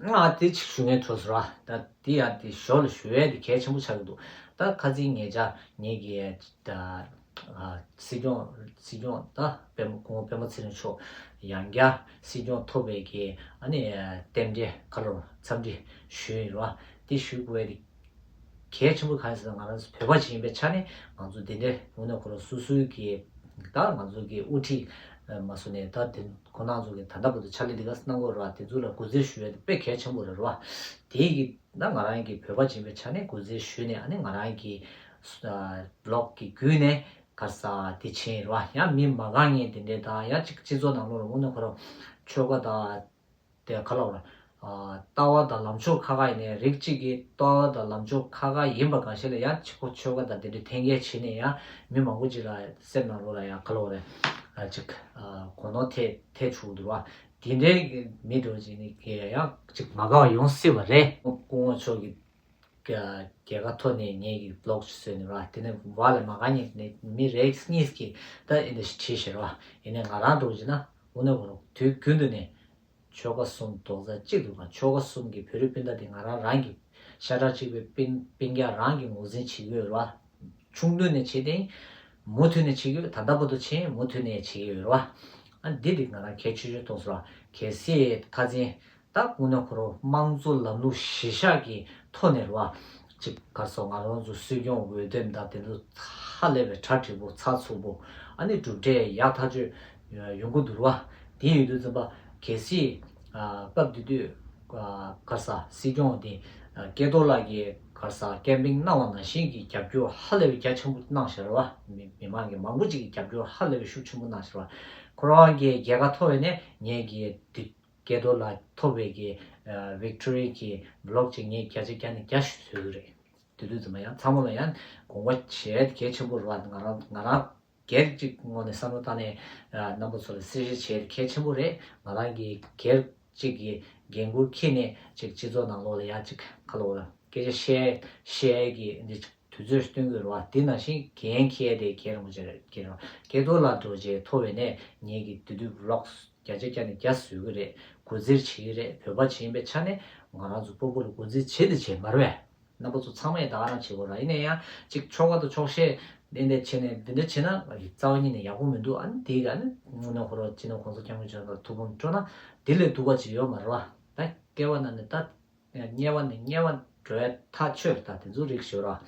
ང་དེ་ཅིག་ཞུ་ངེས་ཐུག་སོང་ར། ད་དེ་ཡ་དེ་ཞོར་ལ་ཞུ་ཡ་དེ་གལ་ཆེན་པོ་ཆགས་ཀྱི་འདུག་ད་ཁ་སང་ངེད་ཅག་ངེད་ཀྱི་ད་སྲིད་སྐྱོང་སྲིད་སྐྱོང་ད་པད་མ་སྐུ་ངོ་པད་མ་ཚེ་རིང་མཆོག་ཡང་བསྐྱར་སྲིད་སྐྱོང་ཐོབ་པའི་གི་ཨ་ནི་རྟེན་འབྲེལ་ཁ་ལོ་འཚམས་འདྲི་ཞུ་ཡིན་ར། དེ་ཞུ་དགོས་ཡ་དེ། གལ་ཆེན་པོ་གང་ཡིན་ཟེར་ན་ང་རང་ཚོ་བོད་པ་ཅིག་ཡིན་པའི་ཆ་ནས་ང་ཚོ་འདི་འདྲའི་དངོས་གནས་ཁོ་རང་སོ་སོའི་གི་ད་ང་ཚོ་གི་དབུ་ཁྲིད་མ་སུ་ནས་ད་དེ་ཁོ་རང་ཚོ་གི་ད་ལྟ་བར་དུ་ཕྱག་ལས་འདི་ག་གནང་དགོས་རེད་བ། དེ་ཚོ་ལ་གུས་བརྩི་ཞུ་ཡ་དེ་དཔེ་གལ་ཆེན་པོ་རེད་བ། དེ་གི་ད་ང་རང་གི་བོད་པ་ཅིག་ཡིན་པའི་ཆ་ནས་གུས་བརྩི་ཞུས་ནས་ཨ་ནི་ང་རང་གི་བི་ལོག་གི་བརྒྱུད་ནས་ག་ས་དེ་ཕྱིན་རེད་བ། ཡང་མི་མ་དགའ་མཁན་དེ་འདྲའི་ད་ཡང་ཅིག་སྤྱི་ཚོགས་ནང་ལོགས་ལ་དངོས་གནས་ཁོ་རང་ཆོལ་ཁ་དང་། དེ་ག་ལ་བར། ལྟ་བ་དང་ལམ་ཕྱོགས་ཁ་ཁ་ཡིན་ནའི་རིགས་གཅིག་གི་ལྟ་བ་དང་ལམ་ཕྱོགས་ཁ་ཁ་ཡིན་པ་གང་ཞིག་ལ་ཡང་གཅིག་པོ་ཆོལ་ཁ་དང་དེ་འདྲའི་འཐེན་འཁྱེར་བྱས་ནས་ཡང་མི་མང་པོ་ཅིག་ལ་སེམས་ནང་ལོགས་ལ་ཡང་ག་ལ་བར། ཅིག་གོ་ནོར་ཐེབས་ཐེབས་བཅུག་འདུག་བ། དེ་འདྲའི་མི་འགྲོ་ཅིག་ནི་གི་ཡང་ཅིག་མ་དགའ་བ་ཡོང་སྲིད་པ་རེད། སྐུ་ངོ་མཆོག་གི་རྒྱལ་ཁ་ཐོབ་ནས་ངེད་ཀྱི་བི་ལོག་ཅིག་བཟོས་ནས་བ། དེ་ནས་བ་ལས་མ་དགའ་མཁན་དེ་ནས་མི་རེ་གཉིས་ཀྱིས་ད་ཨེ་འདྲ་ཞིག་བྲིས་ཤག་བ། ཡིན་ནའི་ང་རང་འགྲོ་ཅིག་ན་དངོས་གནས་ཁོ་རང་དུས་རྒྱུན་དུ་ནས། ཆོལ་ཁ་གསུམ་རྡོག་རྩ་གཅིག་ཏུ་དང་། ཆོལ་ཁ་གསུམ་གྱི་བོད་རིགས་སྤུན་ཟླ་དེ་ང་རང་རང་གི་ཤ་ཁྲག་གཅིག་པའི་སྤུན་སྤུན་ཀྱག་རང་གི་ངོས་འཛིན་བྱེད་ཀྱི་ཡོད་རེད་བ། ཆུང་དུས་ནས་བྱས་ཏེ་མུ་མཐུད་ནས་བྱེད་ཀྱི་ཡོད། ད་ལྟ་བར་དུ་བྱས་མུ་མཐུད་ནས་བྱེད་ཀྱི་ཡོད་རེད་བ། ཨ་འདི་དེ་ང་རང་གལ་ཆེ་ཤོས་མཐོང་སོང་ར། གལ་སྲིད་ཁ་སང་ད་དངོས་གནས་ཁོ་རང་དམངས་གཙོ་ལམ་ལུགས་གཞིར་བཞག་གི་ཐོག་ནས་རེད་བ། ཅིག་ག་རེ་ཟེར། ང་རང་ཚོ་སྲིད་སྐྱོང་འོས་འདེམས་དང་དེ་ཚོ་ཧ་ལས་པའི་གྲ་འགྲིག་པོ་ཚགས་ཚུད་པོ། ཨ་ནི་གྲུབ་འབྲས་ཡག་ཐག་ཆོད་ཡོང་གི་འདུག་ར་བ། དེ་ཡོད་དུས་ཙམ་པ་གལ་སྲིད་སྐབས་དེ་དུས་ག་རེ་ཟེར། སྲིད་སྐྱོང་དེ་སྐལ་རྡོར་ལགས་ཀྱིས་ག་རེ་ཟེར། ཀེམ་པིང་གནང་བ་ནང་བཞིན་གྱི་རྒྱབ་སྐྱོར་ཧ་ལས་པའི་རྒྱ་ཆེན་པོ་གནང་ཤག་ར་བ། མི་མི་མང་གི་མང་པོ་ཅིག་གིས་རྒྱབ་སྐྱོར་ཧ་ལས་པའི་ཤུགས་ཆེན་པོ་གནང་ཤག་ར་བ། ཁོ་རང་གིས་རྒྱལ་ཁ་ཐོབ་ཡོད་ནས་ངས་ཀྱི་དེ། སྐལ་རྡོར་ལགས་ཐོབ་པའི་གི་བིག་ཊོ་རི་གི་བི་ལོག་ཅིག་ངས་བརྒྱ་ཆ་བརྒྱ་ནས་བརྒྱ་ཞིག་བཟོ་གི་རེད། དེ་དུས་ཙམ་པ་ཡང་ཚང་མ་ལ་ཡང་དགོངས་པ་བཞེས་གལ་ཆེན་པོ་རེད་བ། ང་རང་ང་རང་སྒེར་གཅིག་ངོས་ནས་བསམ་བློ་བཏང་ནས་རྣམ་པ་ཚོ་ལ་གསལ་བཤད་བྱེད་གལ་ཆེན་པོ་རེད། ང་རང་གི་སྒེར་གཅིག་གི་འགན་འཁུར་འཁྱེར་ནས་ཅིག་སྤྱི་ཚོགས་ནང་ལོགས་ལ་ཡང་ཅིག་ཁ་ལོ་ལ་སྐད་ཆ་བཤད་བཤད་གི་འདི་དུས་ཚོད་སྟོན་དགོས་རེད་བ། དེ་ནང་བཞིན་འགན་འཁྱེར་དེ་འགན་རིན་པོ་ཆེ་རེད། འགན་རིན་སྐལ་རྡོར་ལགས་འགྲོ་རྗེས་ཐོབ་པའི་ནས་ངེད་ཀྱི་དུས་དུས་ལོག་བརྒྱ་ཆ་བརྒྱ་ནས་བརྒྱ་བཟོ་གི་རེད། གུས་བརྩི་བྱེད་ཀྱི་རེད། བོད་པ་ཅིག་ཡིན་པའི་ཆ་ནས་ང་རང་ཚོ་སྤོ་བོ་ལ་གུས་བརྩི་བྱེད་དེ་བྱེད་མ་རེད་པས། རྣམ་པ་ཚོ་ཚང་མས་ད་ག་རང་བྱེད་དགོས་ར། ཡིན་ན་ཡང་ཅིག་ཆོལ་ཁ་དང་ཆོག་ཤེས་འདི་འདྲ་བྱས་ནས་འདི་འདྲ་བྱས་ན་རྩ་བ་ཉིད་ནས་ཡག་པོ་མི་འདུག་ཨ་ནི་དེ་ག་ནི་དངོས་གནས་ཁོ་རང་སྤྱི་ནོར་གོང་ས་སྐྱབས་མགོན་ཆེན་པོ་ལ་ཐུགས་ཕམ་སྤྲོ་ན་དེ་ལས་སྡུག་པ་ཅིག་ཡོད་མ་རེད་བ། ད་སྐྱེ་བ་ན་ནི་ད། དམྱལ་བ་ནས་དམྱལ་བ་འགྲོ་ཡ་ཐག་ཆོད་རེད། ད་དེ་ཚོ་རིགས་ཤོད་ར།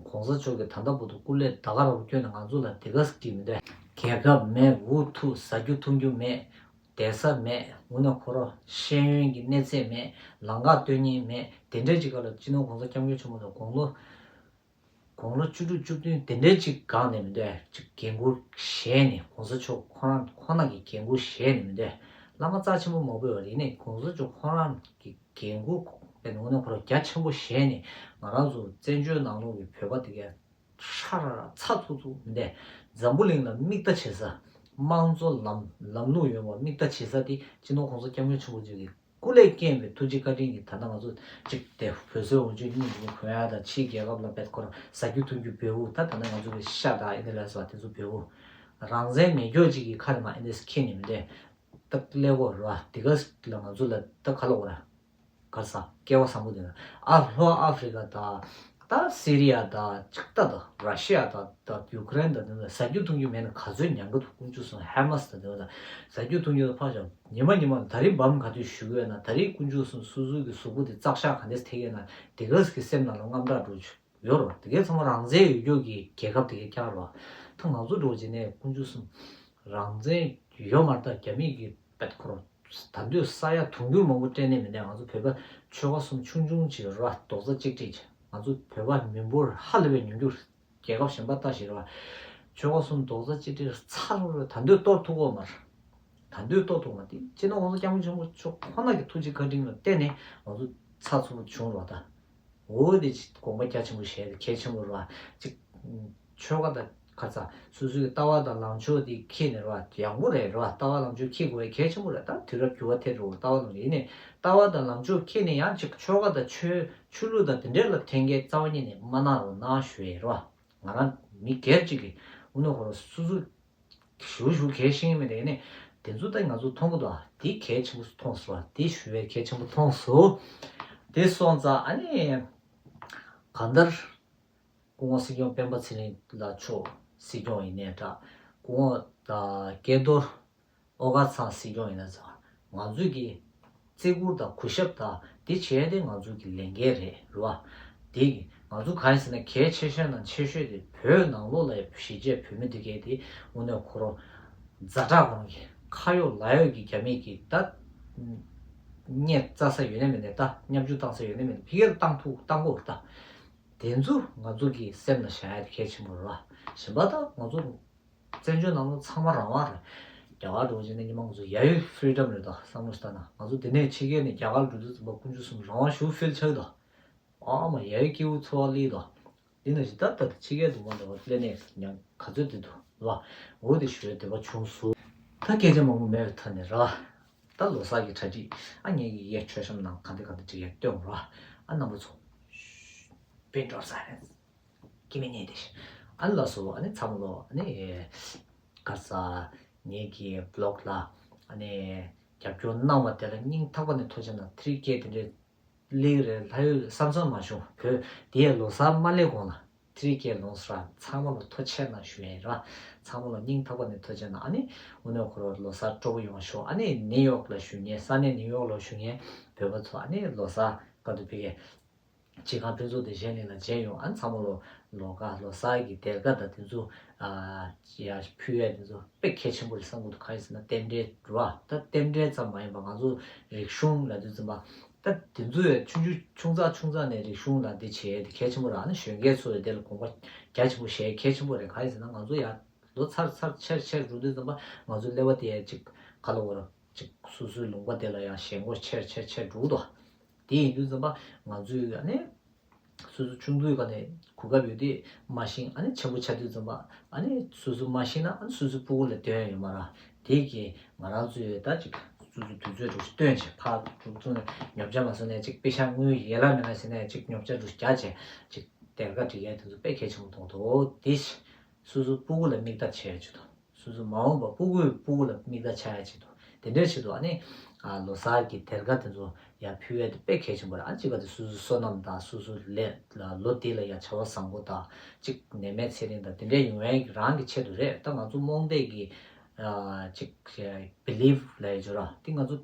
གོང་ས་མཆོག་གིས་ད་ལྟ་བར་དུ་སྐུ་ལས་ད་ག་རང་བསྐྱོན་ནས་ང་ཚོ་ལ་དེ་ག་ཟིག་བྲིས་མི་འདུག་རྒྱལ་ཁབ་མེད། འུ་ཐུག་ཟ་རྒྱུ་འཐུང་རྒྱུ་མེད། བསྡད་ས་མེད། དངོས་གནས་ཁོ་རང་ཤེས་ཡོན་གྱི་གནས་ཚད་མེད། ལམ་ཁ་སྟོན་མཁན་མེད། དེ་འདྲའི་ཅིག་ག་ལ་སྤྱི་ནོར་གོང་ས་སྐྱབས་མགོན་ཆེན་པོ་དང་དགུང་ལོ། དགུང་ལོ་བཅུ་དྲུག་བཅུ་བདུན་དེ་འདྲའི་ཅིག་སྒང་ནས་མི་འདུག་ཨེ། ཅིག་འགན་ཁུར་བཞེས་ནས་གོང་ས་མཆོག་ཁོ་རང་ཁོ་ན་གི་འགན་ཁུར་བཞེས་ནས་མི་འདུག་ཨེ། བླ་མ་རྩ་ཆེན་པོ་མང་པོ་ཡོད་རེད། ཡིན་ནའི་གོང་ས་མཆོག་ཁོ་རང་གི་འགན་ཁུར་དེ་ནང་ནས་ཁོ་རང་རྒྱ་ཆེན་པོ་བཞེས་ནས་ང་རང་ཚོ་བཙན་བྱོལ་ནང་ལོགས་ཀྱི་བོད་པ་དེ་གའི་ཧྲ་ར་ར་ཚ་ཚུགས་ཚུགས་མི་འདུག་ཨེ། འཛམ་བུ་གླིང་ལ་མིག་ལྟ་བྱེད་ས། དམངས་གཙོ་ལམ་ལམ་ལུགས་ཡོད་པ་མིག་ལྟ་བྱེད་ས་དེ་སྤྱི་ནོར་གོང་ས་སྐྱབས་མགོན་ཆེན་པོ་མཆོག་གི་སྐུ་ལས་བསྐྱོན་པའི་ཐུགས་རྗེ་བཀའ་དྲིན་གྱིས་ད་ལྟ་ང་ཚོ་གཅིག་དེ་བོད་སྲོལ་འོག་ཆོས་གཉིས་ཀྱི་གོན་ཡ་དང་ཕྱིའི་རྒྱལ་ཁབ་ལ་བེད་ཁོ་རང་ཟ་རྒྱུ་འཐུང་རྒྱུ་བེའུ་ད་ད་ལྟ་ང་ཚོ་གི་ཤ་དང་ཨེ་འདི་ལ་སོགས་དེ་ཚོ་བེའུ་རང་བཙན་མེད་སྐྱོ་གཅིག་གི་ཁ་ལ་མ་ཨེ་འདི་ཁྱེར་ནས་མི་འདུག་ཨེ། ད་ཀླད་ཀོར་ར་དེ་ག་ལ་ང་ཚོ་ལ་ད་ག་ལ་འོ་ར་ག་ས་སྐལ་བ་བཟང་པོ་དེ་ན་ཨ་ལྷོ་ཨ་ཧྥེ་རི་ཀ་དང་ད་སི་རི་ཡ་དང་ཅིག་ད་དང་ར་ཤི་ཡ་དང་ད་ཡུ་ཀེ་རེན་དང་དེ་ཚོ་ཟ་རྒྱུ་འཐུང་རྒྱུ་མེད་ན་ག་ཚོད་ཉམས་དགའ་འདུག་དཀོན་མཆོག་གསུམ། ཧ་མ་སི་དང་དེ་བ་དང་ཟ་རྒྱུ་འཐུང་རྒྱུ་དང་ཕར་བཞག་ཉི་མ་ཉི་མ་ད་རིང་འབམ་ག་དུས་བཞུགས་ཡོད་ན་ད་རིང་དཀོན་མཆོག་གསུམ་སོ་སོ་གི་གཟུགས་པོ་དེ་བཙག་ཤག་ག་འདྲས་ཐེག་ཡོད་ན་དེ་ག་ས་གི་སེམས་ནང་ལ་དངངས་སྐྲག་འགྲོ་ཆུ་ཡོད་རེད་བ། དེ་གའི་ཚང་མ་རང་བཙན་ཡོད་རྒྱུ་གི་རྒྱལ་ཁབ་དེ་གའི་བསྐྱངས་རེད་བ། ད་ང་ཚོ་འགྲོ་བྱས་ནས་དཀོན་མཆོག་གསུམ་རང་བཙན་ཡོད་མ་རེད། ད་རྒྱ་མི་གི་བེད་ཁོ་རང་ད་དུས་ས་ཡ་དུང་ཕྱུར་མང་པོ་སྤྲད་ནས་མི་འདུག་ང་ཚོ་བོད་པ་ཆོལ་ཁ་གསུམ་ཆུང་ཆུང་ཅིག་རེད་བ། རྡོག་རྩ་གཅིག་སྒྲིལ་བྱས་ང་ཚོ་བོད་པ་མི་འབོར་ཧ་ལས་པའི་ཉུང་རྒྱུ་རེད། རྒྱལ་ཁབ་གཞན་པ་ལྟ་ཞིག་རེད་བ། ཆོལ་ཁ་གསུམ་རྡོག་རྩ་གཅིག་སྒྲིལ་ཚ་རུ་རུ་ད་དུས་གཏོར་ཐུབ་ཀྱི་མ་རེད། ད་དུས་གཏོར་ཐུབ་མ་དེ་སྤྱི་ནོར་གོང་ས་སྐྱབས་མགོན་ཆེན་པོ་མཆོག་ཁོ་ན་གི་ཐུགས་རྗེ་བཀའ་དྲིན་ལ་བརྟེན་ནས་ང་ཚོ་ཚ་ཚུར་བྱུང་རོགས་ད། འོ་དེ་ཅི་དགོངས་པ་རྒྱ་ཆེན་པོ་བཞེས་ཏེ་གལ་ཆེན་པོ་རེད་བ། ཅིག་ཆོལ་ཁ་དང་ཁ་ཚ་སོ་སོའི་ལྟ་བ་དང་ལངས་ཕྱོགས་དེ་ཁྱེར་ནས་རེད་བ། ཡག་པོ་རེད་རེད་བ། ལྟ་བ་ལངས་ཕྱོགས་ཁྱེར་དགོས་གལ་ཆེན་པོ་རེད། ད་དུས་རབས་འགྱུར་བ་ཐེབས་རེད་བ། ལྟ་བ་ལངས་ཕྱོགས་ཡིན་ནའི་ལྟ་བ་དང་ལངས་ཕྱོགས་ཁྱེར་ནས་ཡང་ཅིག་ཆོལ་ཁ་དང་ཆོས་ཆོས་ལུགས་དང་དེ་འདྲས་ལ་འཐེན་འཁྱེར་རྩ་བ་ཉིད་ནས་མ་གནང་རོགས་གནང་ཞུ་ཡས་རེད་བ། ང་རང་མི་སྒེར་གཅིག་གིས་དབུ་ནོར་ཁོ་རང་སོ་སོ་ཞུ་ཞུ་གལ་ཤེས་མེད་དེ་ནས་དེ་ཚོ་ད་ང་ཚོ་མཐོང་གི་འདུག་དེ་གལ་ཆེན་པོ་མཐོང་སོང་། དེ་ཞུ་བའི་གལ་ཆེན་པོ་མཐོང་སོང་། དེ་སོང་ཙང་ཨ་ནི་གང་ལྟར་སྐུ་ངོ་སྲིད་སྐྱོང་སྤེན་པ་ཚེ་རིང་ལགས་མཆོག་སྲིད་སྐྱོང་ཡིན་ནའི་འདྲ། སྐུ་ངོ་ད་སྐལ་རྡོར་ཨོ་དཀར་ཚང་སྲིད་སྐྱོང་ཡིན་ན་ཚང་ང་ཚོས་ཀྱི་བརྩི་བཀུར་དང་གུས་ཞབས་དང་དེ་བྱས་ཏེ་ང་ཚོ་གི་ལས་འགན་རེད་རེད་བ། དེ་ང་ཚོ་གང་ཡིན་ཟེར་ན་གལ་ཆེ་ཤོས་ནང་ཆེ་ཤོས་དེ་བོད་ནང་ལོགས་ལ་གཞིས་བྱེས་བོད་མི་འདི་གས་དེ་དངོས་གནས་ཁོ་རང་ཛ་དྲག་ཁོ་རང་གི་ཁ་གཡོག་ལག་གཡོག་གི་རྒྱ་མི་གི་ད་གཉེར་རྩ་ས་ཡོད་ནི་མེད་ནི་ད་བརྙས་བཅོས་བཏང་ས་ཡོད་ནི་མེད་ནི་ཕི་གེར་བཏང་ཐུག་བཏང་དགོས་རེད་ད། དེ་ཚོ་ང་ཚོ་གི་སེམས་ལ་བཞག་ཡ་དེ་གལ་ཆེན་པོ་རེད་བ། གཞན་པ་ད་ང་ཚོ་བཙན་བྱོལ་ནང་ལོགས་ཚང་མ་རང་དབང་རེད། རྒྱ་གར་འགྲོ་བྱས་ནས་ཉི་མ་ང་ཚོ་ཡ་ཡོད་ཕི་རི་ཌམ་རེད་དོ་བསམ་བློ་ཞིག་བཏང་ན་ང་ཚོ་འདི་ནས་ཕྱི་རྒྱལ་ནས་རྒྱ་གར་འགྲོ་དུས་ཙམ་པ་དཀོན་མཆོག་གསུམ་རང་དབང་ཞུ་ཕིལ་ཆགས་དོ། ཨ་མ་ཡ་ཡོད་སྐྱེ་བོ་འཚོ་བ་ལི་དོ། འདི་ན་ཞིག་ད་ལྟ་ཕྱི་རྒྱལ་དུ་མ་འདྲ་བ་སླེབས་ནས་ཉང་ག་ཚོད་དེ་འདུག་ལ་འོ་དེ་ཞུ་བའི་འདོད་པ་བྱུང་སོང་། ད་སྐད་ཆ་མང་པོ་མེད་པའི་ཐད་ནས་ར། ད་ལོ་གསར་གྱི་གྲ་སྒྲིག་ཨ་ངེད་ཀྱི་ཡའི་མཆོད་བཤམས་ནང་ག་འདྲ་ག་འདྲ་བྱེད་ཡ་སྟོན་ར། ཨ་རྣམ་པ་ཚོ། པིན་ཌྲོབ་སའི་ལེན་སི། ཀི་མི་ཉེ་དེ། ཨ་ནི་ལགས་སོ་ཨ་ནི་ཚང་མ་ལོ་ཨ་ནི། ག་ས། ངེད་ཀྱི་བི་ལོག་ལ། ཨ་ནི། རྒྱབ་སྐྱོར་གནང་བ་དེ་ལ་སྙིང་ཐག་པ་ནས་ཐུགས་རྗེ་གནང་། ཐི་རི་ཀེ་དེ་འདྲའི་སླེབས་རེད་ལྷ་ཡོད་བསམ་བསམ་མ་བྱུང་བོད་དེ་ཡས་ལོ་གསར་མ་སླེབས་གོང་ལ་ཐི་རི་ཀེ་ལོངས་སུ་ར་ཚང་མ་ལ་ཐུགས་རྗེ་གནང་ཞུ་ཡས་ར། ཚང་མ་ལ་སྙིང་ཐག་པ་ནས་ཐུགས་རྗེ་གནང་། ཨ་ནི་དངོས་གནས་ཁོ་རང་ལོ་གསར་སྤྲོ་པོ་ཡོང་བ་ཤོག་ཨ་ནི་ནིའུ་ཡོག་ལ་བཞུགས་མཁན་ས་གནས་ནིའུ་ཡོག་ལ་བཞུགས་མཁན་བོད་པ་ཚོ་ཨ་ནི་ལོ་གསར་བཀའ་བསྡུ་ཕ་གི་སྤྱི་ཁང་ཕུན་ཚོགས་བདེ་ཆེན་གླིང་ལ་མཇལ་ཡོང་། ཨ་ནི་ཚང་མ་ལོ་ལོ་དགའ་ལོ་གསར་གྱི་སྡེར་ཁ་དང་དེ་ཚོ་ཨ་ཡ་ཕུལ་ཡས་དེ་ཚོ་དཔེ་གལ་ཆེན་པོ་རེད་བསམ་གྱི་འདུག་གང་ཡིན་ཟེར་ན་རྟེན་འབྲེལ་རེད་བ། ད་རྟེན་འབྲེལ་ཙམ་མ་ཡིན་པ་ང་ཚོ་རིག་གཞུང་ལབ་དུས་ཙམ་པ་ད་དེ་ཚོ་ཡ་ཆུང་ཆུང་ཆུང་ཙག་ཆུང་ཙག་ནས་རིག་གཞུང་ལ་འདི་བྱེད་ཡས་དེ་གལ་ཆེན་པོ་རེད། ཨ་ནི་གཞོན་སྐྱེས་ཚོ་ཡ་དེ་ལ་དགོངས་པ་རྒྱ་ཆེན་པོ་བཞེས་གལ་ཆེན་པོ་རེད། གང་ཡིན་ཟེར་ན་ང་ཚོ་ཡ་ལོ་ཚར་ཚར་ཆེར་ཆེར་འགྲོ་དུས་ཙམ་པ་ང་ཚོའི་ཀླད་པ་དེ་ཡ་ཅིག་ག་ལ་འོར་ཅིག་སོ་སོའི་ལུང་པ་དེ་ལ་ཡང་ཞེན་ཁོག་ཆེར་ཆེར་ཆེར་འགྲོ་གི་འདུག་དེ་ཡིན་དུས་ཙམ་པ་ང་ཚོའི་ཨ་ནི་སོ་སོ་ཆུང་དུས་ཀ་ནས་གོ་སྐབས་ཡོད་དུས་མ་ཤེས། ཨ་ནི་ཆེན་པོ་ཆགས་དུས་ཙམ་པ་ཨ་ནི་སོ་སོ་མ་ཤེས་ན་ཨ་ནི་སོ་སོའི་སྤུ་གུ་ལ་སྟོན་ཡ་ཡོད་མ་རེད། དེ་གིས་ང་རང་ཚོའི་ད་ཅིག་སོ་སོ་དུས་ཚོད་འགྲོ་སྟོན་བྱས་ཕར་འགྲོ་ཚུར་ནས་ཉོ་ཆ་མ་བཟོ་ནས་ཅིག་པེ་ཤག་དངུལ་ཡན་ལག་མེད་ན་ཟེར་ནས་ཅིག་ཉོ་ཆ་འགྲོ་རྒྱག་བྱས་ཅིག་སྡེར་ཁ་སྒྲིག་ཡ་དེ་ཚོ་དཔེ་གལ་ཆེན་པོ་མཐོང་འདུག་དེ་སོ་སོའི་སྤུ་གུ་ལ་མིག་ལྟ་བྱས་ཡ་ཅིག་འདུག་སོ་སོ་མ་འོངས་པ་སྤུ་གུའི་སྤུ་གུ་ལ་མིག་ལྟ་བྱ་ཡ་ཆེད་དུ་དེ་འདྲའི་ཆེད་དུ་ཨ་ནི་ཨ་ལོ་གསར་གྱི་སྡེར་ཁ་དེ་ཚོ་ཡར་ཕུལ་ཡ་དེ་དཔེ་གལ་ཆེན་པོ་རེད། ཨ་གཅིག་ག་དེ་སོ་སོའི་བསོད་ནམས་དང་སོ་སོའི་ལས་ལ་ལོ་དེ་ལ་ཡ་བྱ་བ་བཟང་པོ་དང་གཅིག་ནད་མེད་ཚེ་རིང་དང་དེ་འདྲའི་ཡོང་ཡ་རང་གི་ཆེད་དུ་རེད། ད་ང་ཚོ་རྨོངས་དད་ཀྱི་ཨ་གཅིག་བི་ལིབ་ལབ་ཡ་ཅིག་ཡོད་ར། དེ་ང་ཚོ་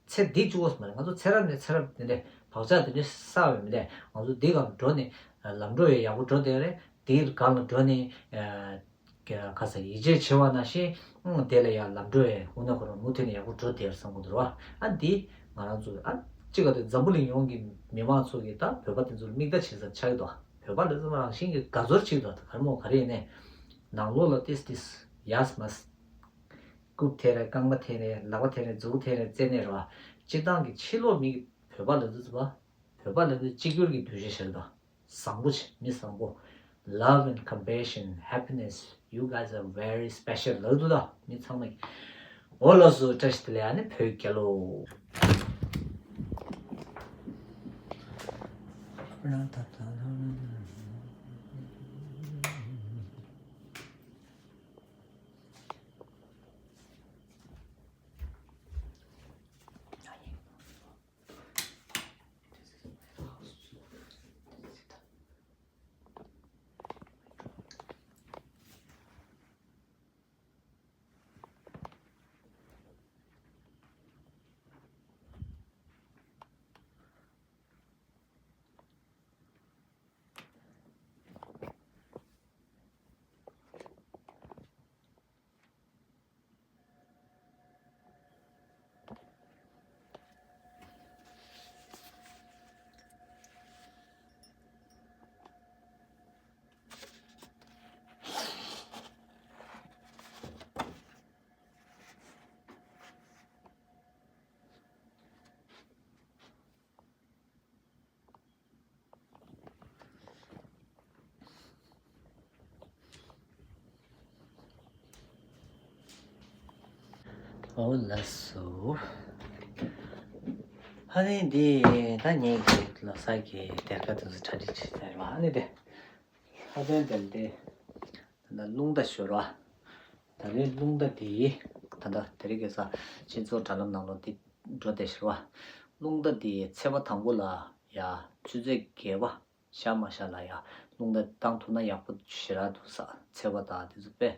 ཚེ་འདི་གཅིག་པོ་མ་རེད། ང་ཚོ་ཚེ་རབས་ནས་ཚེ་རབས་དེ་འདྲའི་བག་ཆགས་དེ་འདྲའི་བསགས་པ་མི་འདྲ། ང་ཚོ་འདི་སྒང་འགྲོ་ནས་ལམ་འགྲོ་ཡ་ཡག་པོ་འགྲོ་བསྡད་རེད། དེའི་སྒང་ལ་འགྲོ་ནས་ཨ་ག་ས་ཡིད་ཆེས་བྱེད་པ་ནང་བཞིན་དེ་ལ་ཡང་ལམ་འགྲོ་ཡ་དངོས་གནས་ཁོ་རང་མུ་མཐུད་ནས་ཡག་པོ་འགྲོ་བསྡད་རེད་བསམ་གྱི་འདུག་ར། ཨ་འདི་ང་རང་ཚོ་ཨ་གཅིག་ག་དེ་འཛམ་བུ་གླིང་ཡོངས་ཀྱི་མི་མང་ཚོ་གིས་ད་བོད་པ་དེ་ཚོར་མིག་ལྟ་བྱེད་ས་ཆགས་ཀྱི་འདུག་བོད་པ་ལ་ཚང་མ་རང་བཞིན་གྱི་དགའ་ཚོར་ཅིག་འདུག་ག་རེ་མོ་ག་རེ་ཡིན་ནའི་ནང་ལོགས་ལ་ཏིས་ཏིས་ཡས་མས། རྐུབ་ཐེ་རེ་རྐང་པ་ཐེ་རེ་ལག་པ་ཐེ་རེ་མཛུ་གུ་ཐེ་རེ་རྩེ་ནས་རོ། སྤྱིར་བཏང་གི་ཕྱི་ལོགས་མི་གི་བོད་པ་ལ་ཚང་མ་བོད་པ་ལ་ཚང་གཅིག་གྱུར་གྱི་འདུ་ཤེས་ཤར་འདུག་བཟང་པོ་ཆེ་མི་བཟང་པོ། Love and compassion, happiness, you guys are very special ལབ་འདུག་ད་མི་ཚང་མ་གི། འོ་ལགས་སོ། བཀྲ་ཤིས་བདེ་ལེགས། ཨ་ནི་བོད་རྒྱལ་ལོ། འོ་ལགས་སོ། ཨ་ནི་འདི་ད་ངེད་ཀྱི་ལོ་གསར་གྱི་སྡེར་ཁ་དེ་ཚོ་གྲ་སྒྲིག་བྱེད་ཚར་བ། ཨ་ནི་དེ་ལྷ་སྟོན་དེ་འདི་ད་རླུང་རྟ་ཤོར་བ། ད་རེས་རླུང་རྟ་འདི་ད་ལྟ་དེ་རིང་ཁ་སང་སྤྱི་ཚོགས་དྲ་ལམ་ནང་ལོགས་འདི་འགྲོ་བསྡད་ཤོར་བ། རླུང་རྟ་འདི་ཚེས་པ་དང་པོ་ལ་ཡ་ཆུ་ཚོད་བརྒྱད་པ། ཤར་མ་ཤར་ལ་ཡ་རླུང་རྟ་བཏང་ཐུབ་ན་ཡག་པོ་ཞེ་དྲག་འདུག་ས། ཚེས་པ་དང་དེ་ཚོ་དཔེ་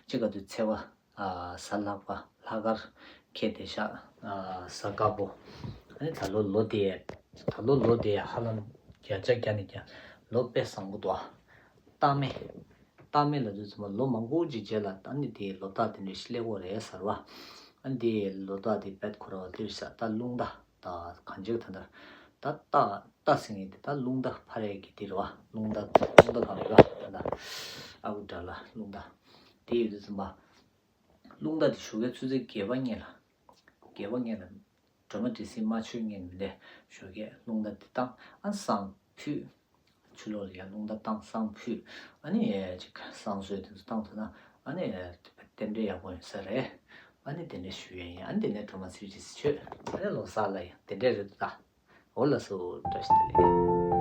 གཅིག་ག་དུས་ཚེས་པ་ཨ་གཟའ་ལྷག་པ་ལྷག་དཀར་ཁེལ་བསྡད་ཤག་ཨ་གཟའ་དཀར་པོ། ཨ་ནི་ད་ལོ་ལོ་དེ་ད་ལོ་ལོ་དེ་ཧ་ལམ་བརྒྱ་ཆ་བརྒྱ་ནས་བརྒྱ་ལོ་དཔེ་བཟང་པོ་འདུག་ཨ་རྟགས་མེད་རྟགས་མེད་ལབ་དུས་ཙམ་པ་ལོ་མང་པོ་ཅིག་རྗེས་ལ་ཨ་ནི་དེ་ལོ་རྟགས་དེ་འདྲ་ཞིག་སླེབས་ཡོད་རེད་ཟེར་བ། ཨ་ནི་དེ་ལོ་རྟགས་དེ་དཔེ་ཁོ་རང་ལ་ལྟོས་ཤག་ད་རླུང་རྟ། ད་གང་ཅིག་ད་ལྟ་ད་རྟ་རྟ་ཟེར་མཁན་དེ་ད་རླུང་རྟ་འཕར་ཡས་ཀྱི་དེ་རེད་བ། རླུང་རྟ་རླུང་རྟ་གང་རེད་བ། ད་ལྟ་ཨ་ཁུ་དགྲ་ལ་རླུང་རྟ་དེ་ཡོད་དུས་ཙམ་པ། རླུང་རྟ་དེ་ཞོགས་ཀའི་ཆུ་ཚོད་བརྒྱད་པ་སྔོན་ལ་བརྒྱད་པ་སྔོན་ལ་སྒྲོལ་མ་འདྲེ་སྲིན་མ་མཆོད་སྔོན་ལ་ཞོགས་ཀའི་རླུང་རྟ་དེ་བཏང་ཨ་བསང་ཕུད། ཆུ་ལོག་ལ་ཡང་རླུང་རྟ་བཏང་བསང་ཕུད། ཨ་ནི་ཅིག་བསང་གསོལ་དེ་ཚོ་བཏང་ཐུབ་ན་ཨ་ནི་རྟེན་འབྲེལ་ཡག་པོ་ཡོང་ས་རེད། ཨ་ནི་དེ་འདྲ་ཞུ་ཡ་ཡིན། ཨ་ནི་དེ་ནས་སྒྲོལ་མ་ཚེས་བཅུ་མཆོད། ཨ་ནི་ལོ་གསར་ལ་ཡང་དེ་འདྲ་རེད་འདུག་ད། འོ་ལགས་སོ། བཀྲ་ཤིས་བདེ་ལེགས།